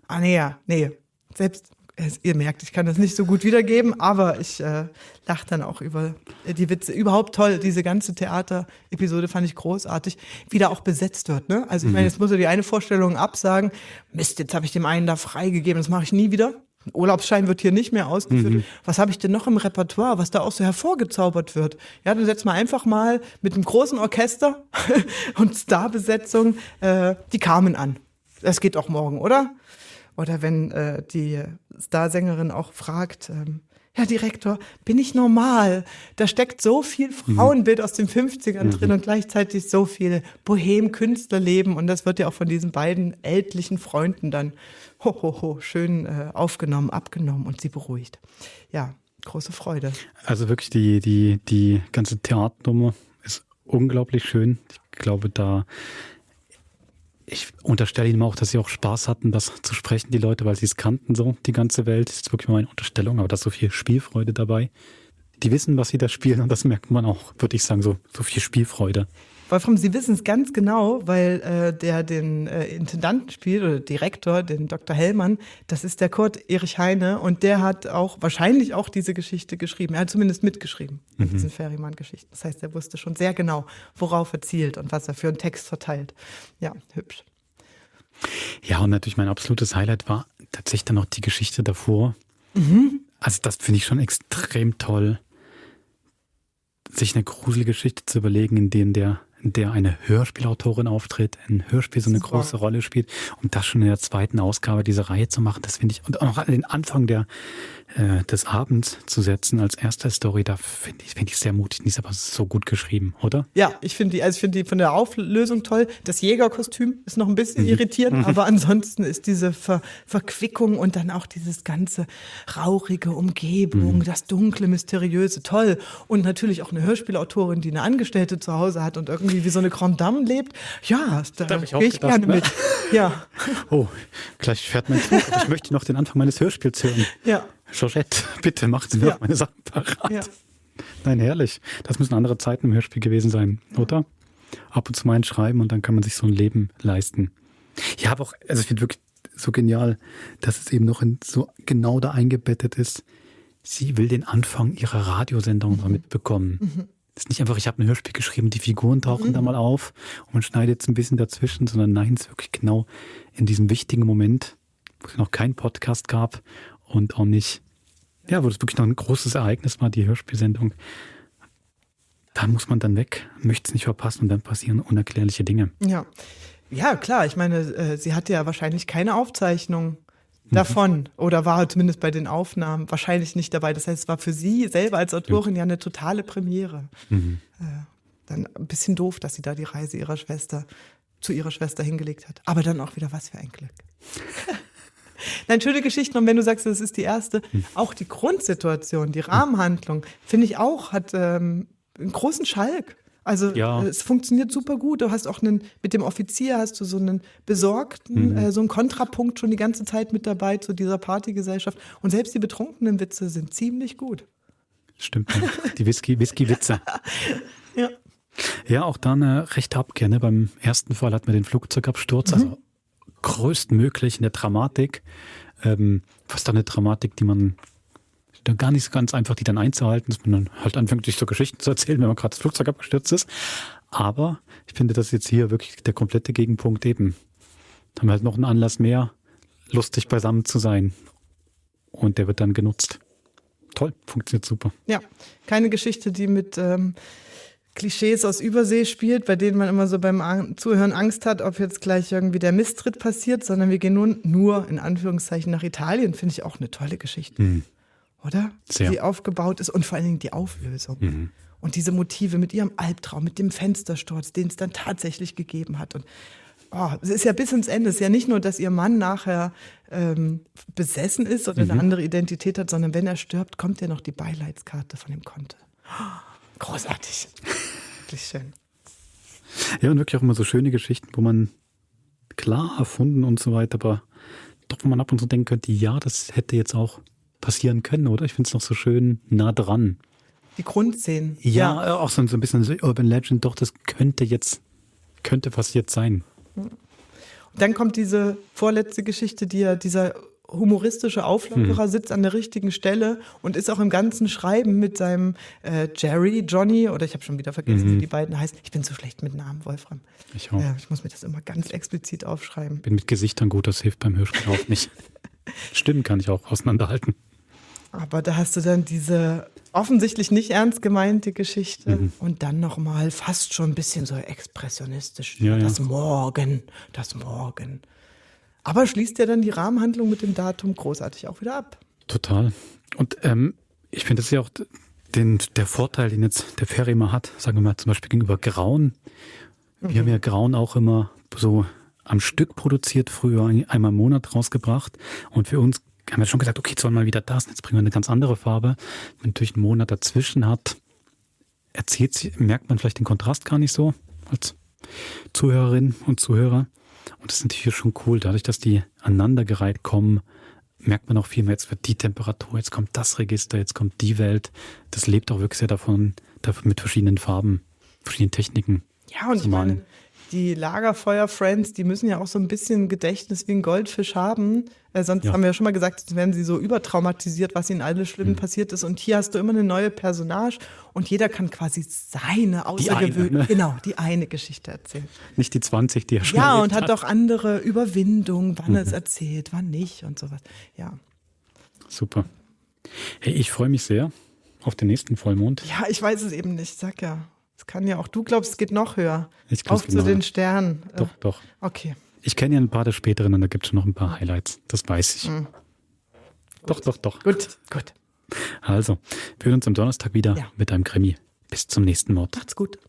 Nee. Selbst... Ihr merkt, ich kann das nicht so gut wiedergeben, aber ich lache dann auch über die Witze. Überhaupt toll, diese ganze Theater-Episode fand ich großartig, wie da auch besetzt wird. Ne? Also ich meine, jetzt muss er die eine Vorstellung absagen. Mist, jetzt habe ich dem einen da freigegeben, das mache ich nie wieder. Ein Urlaubsschein wird hier nicht mehr ausgeführt. Was habe ich denn noch im Repertoire, was da auch so hervorgezaubert wird? Ja, dann setzen wir einfach mal mit einem großen Orchester und Starbesetzung die Carmen an. Das geht auch morgen, oder? Oder wenn die Starsängerin auch fragt, Herr Direktor, bin ich normal? Da steckt so viel Frauenbild aus den 50ern drin und gleichzeitig so viel Bohem-Künstlerleben. Und das wird ja auch von diesen beiden ältlichen Freunden dann schön aufgenommen, abgenommen und sie beruhigt. Ja, große Freude. Also wirklich die ganze Theaternummer ist unglaublich schön. Ich glaube, ich unterstelle Ihnen auch, dass Sie auch Spaß hatten, das zu sprechen, die Leute, weil Sie es kannten, so die ganze Welt. Das ist wirklich meine Unterstellung, aber da ist so viel Spielfreude dabei. Die wissen, was sie da spielen und das merkt man auch, würde ich sagen, so viel Spielfreude. Wolfram, Sie wissen es ganz genau, weil der den Intendanten spielt oder Direktor, den Dr. Hellmann, das ist der Kurt Erich Heine und der hat auch wahrscheinlich auch diese Geschichte geschrieben. Er hat zumindest mitgeschrieben in diesen Ferryman-Geschichten. Das heißt, er wusste schon sehr genau, worauf er zielt und was er für einen Text verteilt. Ja, hübsch. Ja, und natürlich mein absolutes Highlight war tatsächlich dann noch die Geschichte davor. Also das finde ich schon extrem toll, sich eine gruselige Geschichte zu überlegen, in der eine Hörspielautorin auftritt, ein Hörspiel so eine große Rolle spielt, um das schon in der zweiten Ausgabe dieser Reihe zu machen, das finde ich, und auch an den Anfang des Abends zu setzen als erste Story, da finde ich sehr mutig, die ist aber so gut geschrieben, oder? Ja, ich finde die von der Auflösung toll. Das Jägerkostüm ist noch ein bisschen irritierend, aber ansonsten ist diese Verquickung und dann auch dieses ganze rauchige Umgebung, das dunkle, mysteriöse, toll. Und natürlich auch eine Hörspielautorin, die eine Angestellte zu Hause hat und irgendwie wie so eine Grande Dame lebt. Ja, da gehe ich gerne mit. Ja. Oh, gleich fährt mein Zug, aber ich möchte noch den Anfang meines Hörspiels hören. Ja. Georgette, bitte machen Sie mir noch meine Sachen parat. Ja. Nein, herrlich. Das müssen andere Zeiten im Hörspiel gewesen sein, oder? Ab und zu mal ein Schreiben und dann kann man sich so ein Leben leisten. Ja, aber auch, also ich finde wirklich so genial, dass es eben noch so genau da eingebettet ist. Sie will den Anfang ihrer Radiosendung mal mitbekommen. Das ist nicht einfach, ich habe ein Hörspiel geschrieben, die Figuren tauchen da mal auf und man schneidet jetzt ein bisschen dazwischen, sondern nein, es ist wirklich genau in diesem wichtigen Moment, wo es noch keinen Podcast gab und auch nicht, wo das wirklich noch ein großes Ereignis war, die Hörspielsendung. Da muss man dann weg, möchte es nicht verpassen und dann passieren unerklärliche Dinge. Ja, klar, ich meine, sie hatte ja wahrscheinlich keine Aufzeichnung davon oder war zumindest bei den Aufnahmen wahrscheinlich nicht dabei. Das heißt, es war für sie selber als Autorin ja eine totale Premiere. Dann ein bisschen doof, dass sie da die Reise zu ihrer Schwester hingelegt hat. Aber dann auch wieder was für ein Glück. Nein, schöne Geschichten. Und wenn du sagst, das ist die erste, auch die Grundsituation, die Rahmenhandlung, finde ich auch, hat einen großen Schalk. Also es funktioniert super gut. Du hast auch mit dem Offizier hast du so einen Besorgten, so einen Kontrapunkt schon die ganze Zeit mit dabei zu dieser Partygesellschaft. Und selbst die betrunkenen Witze sind ziemlich gut. Stimmt, die Whisky-Witze. Ja. Ja, auch da eine rechte Abkehr. Ne? Beim ersten Fall hatten wir den Flugzeugabsturz, also größtmöglich in der Dramatik. Fast eine Dramatik, die man dann gar nicht so ganz einfach, die dann einzuhalten, dass man dann halt anfängt, sich so Geschichten zu erzählen, wenn man gerade das Flugzeug abgestürzt ist. Aber ich finde, das ist jetzt hier wirklich der komplette Gegenpunkt eben. Da haben wir halt noch einen Anlass mehr, lustig beisammen zu sein. Und der wird dann genutzt. Toll, funktioniert super. Ja, keine Geschichte, die mit Klischees aus Übersee spielt, bei denen man immer so beim Zuhören Angst hat, ob jetzt gleich irgendwie der Misstritt passiert, sondern wir gehen nun nur in Anführungszeichen nach Italien, finde ich auch eine tolle Geschichte. Oder? Sehr. Wie sie aufgebaut ist und vor allen Dingen die Auflösung. Und diese Motive mit ihrem Albtraum, mit dem Fenstersturz, den es dann tatsächlich gegeben hat. Und es ist ja bis ins Ende. Es ist ja nicht nur, dass ihr Mann nachher besessen ist oder eine andere Identität hat, sondern wenn er stirbt, kommt ja noch die Beileidskarte von dem Conte. Großartig. Wirklich schön. Ja, und wirklich auch immer so schöne Geschichten, wo man klar erfunden und so weiter, aber doch, wo man ab und zu denken könnte, ja, das hätte jetzt auch passieren können, oder? Ich finde es noch so schön nah dran. Die Grundszenen. Ja, auch so ein bisschen so Urban Legend, doch, das könnte passiert sein. Und dann kommt diese vorletzte Geschichte, dieser humoristische Auflockerer sitzt an der richtigen Stelle und ist auch im ganzen Schreiben mit seinem Johnny, oder ich habe schon wieder vergessen, wie die beiden heißen. Ich bin so schlecht mit Namen, Wolfram. Ich auch. Ich muss mir das immer ganz explizit aufschreiben. Bin mit Gesichtern gut, das hilft beim Hörspiel auch nicht. Stimmen kann ich auch auseinanderhalten. Aber da hast du dann diese offensichtlich nicht ernst gemeinte Geschichte und dann nochmal fast schon ein bisschen so expressionistisch. Ja, das Morgen. Aber schließt ja dann die Rahmenhandlung mit dem Datum großartig auch wieder ab. Total. Und ich finde, das ist ja auch der Vorteil, den jetzt der Ferrimer hat, sagen wir mal zum Beispiel gegenüber Grauen. Wir haben ja Grauen auch immer so am Stück produziert, früher einmal im Monat rausgebracht. Und für uns haben wir schon gesagt, okay, jetzt sollen wir mal wieder das, jetzt bringen wir eine ganz andere Farbe. Wenn man natürlich einen Monat dazwischen hat, merkt man vielleicht den Kontrast gar nicht so als Zuhörerin und Zuhörer. Und das ist natürlich schon cool, dadurch, dass die aneinandergereiht kommen, merkt man auch viel mehr, jetzt wird die Temperatur, jetzt kommt das Register, jetzt kommt die Welt. Das lebt auch wirklich sehr davon mit verschiedenen Farben, verschiedenen Techniken. Ja, und ich meine, die Lagerfeuer-Friends, die müssen ja auch so ein bisschen Gedächtnis wie ein Goldfisch haben. Sonst haben wir ja schon mal gesagt, sonst werden sie so übertraumatisiert, was ihnen alles Schlimm passiert ist. Und hier hast du immer eine neue Personage und jeder kann quasi seine die eine Geschichte erzählen. Nicht die 20, die er schon erlebt und hat auch andere Überwindung, wann es erzählt, wann nicht und sowas. Ja. Super. Hey, ich freue mich sehr auf den nächsten Vollmond. Ja, ich weiß es eben nicht, sag ja. Es kann ja auch, du glaubst, es geht noch höher. Ich glaub, auf zu den Sternen. Doch. Okay. Ich kenne ja ein paar der späteren und da gibt es schon noch ein paar Highlights. Das weiß ich. Doch. Gut. Also, wir hören uns am Donnerstag wieder mit einem Krimi. Bis zum nächsten Mord. Macht's gut.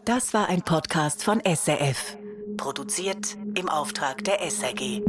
Das war ein Podcast von SRF. Produziert im Auftrag der SRG.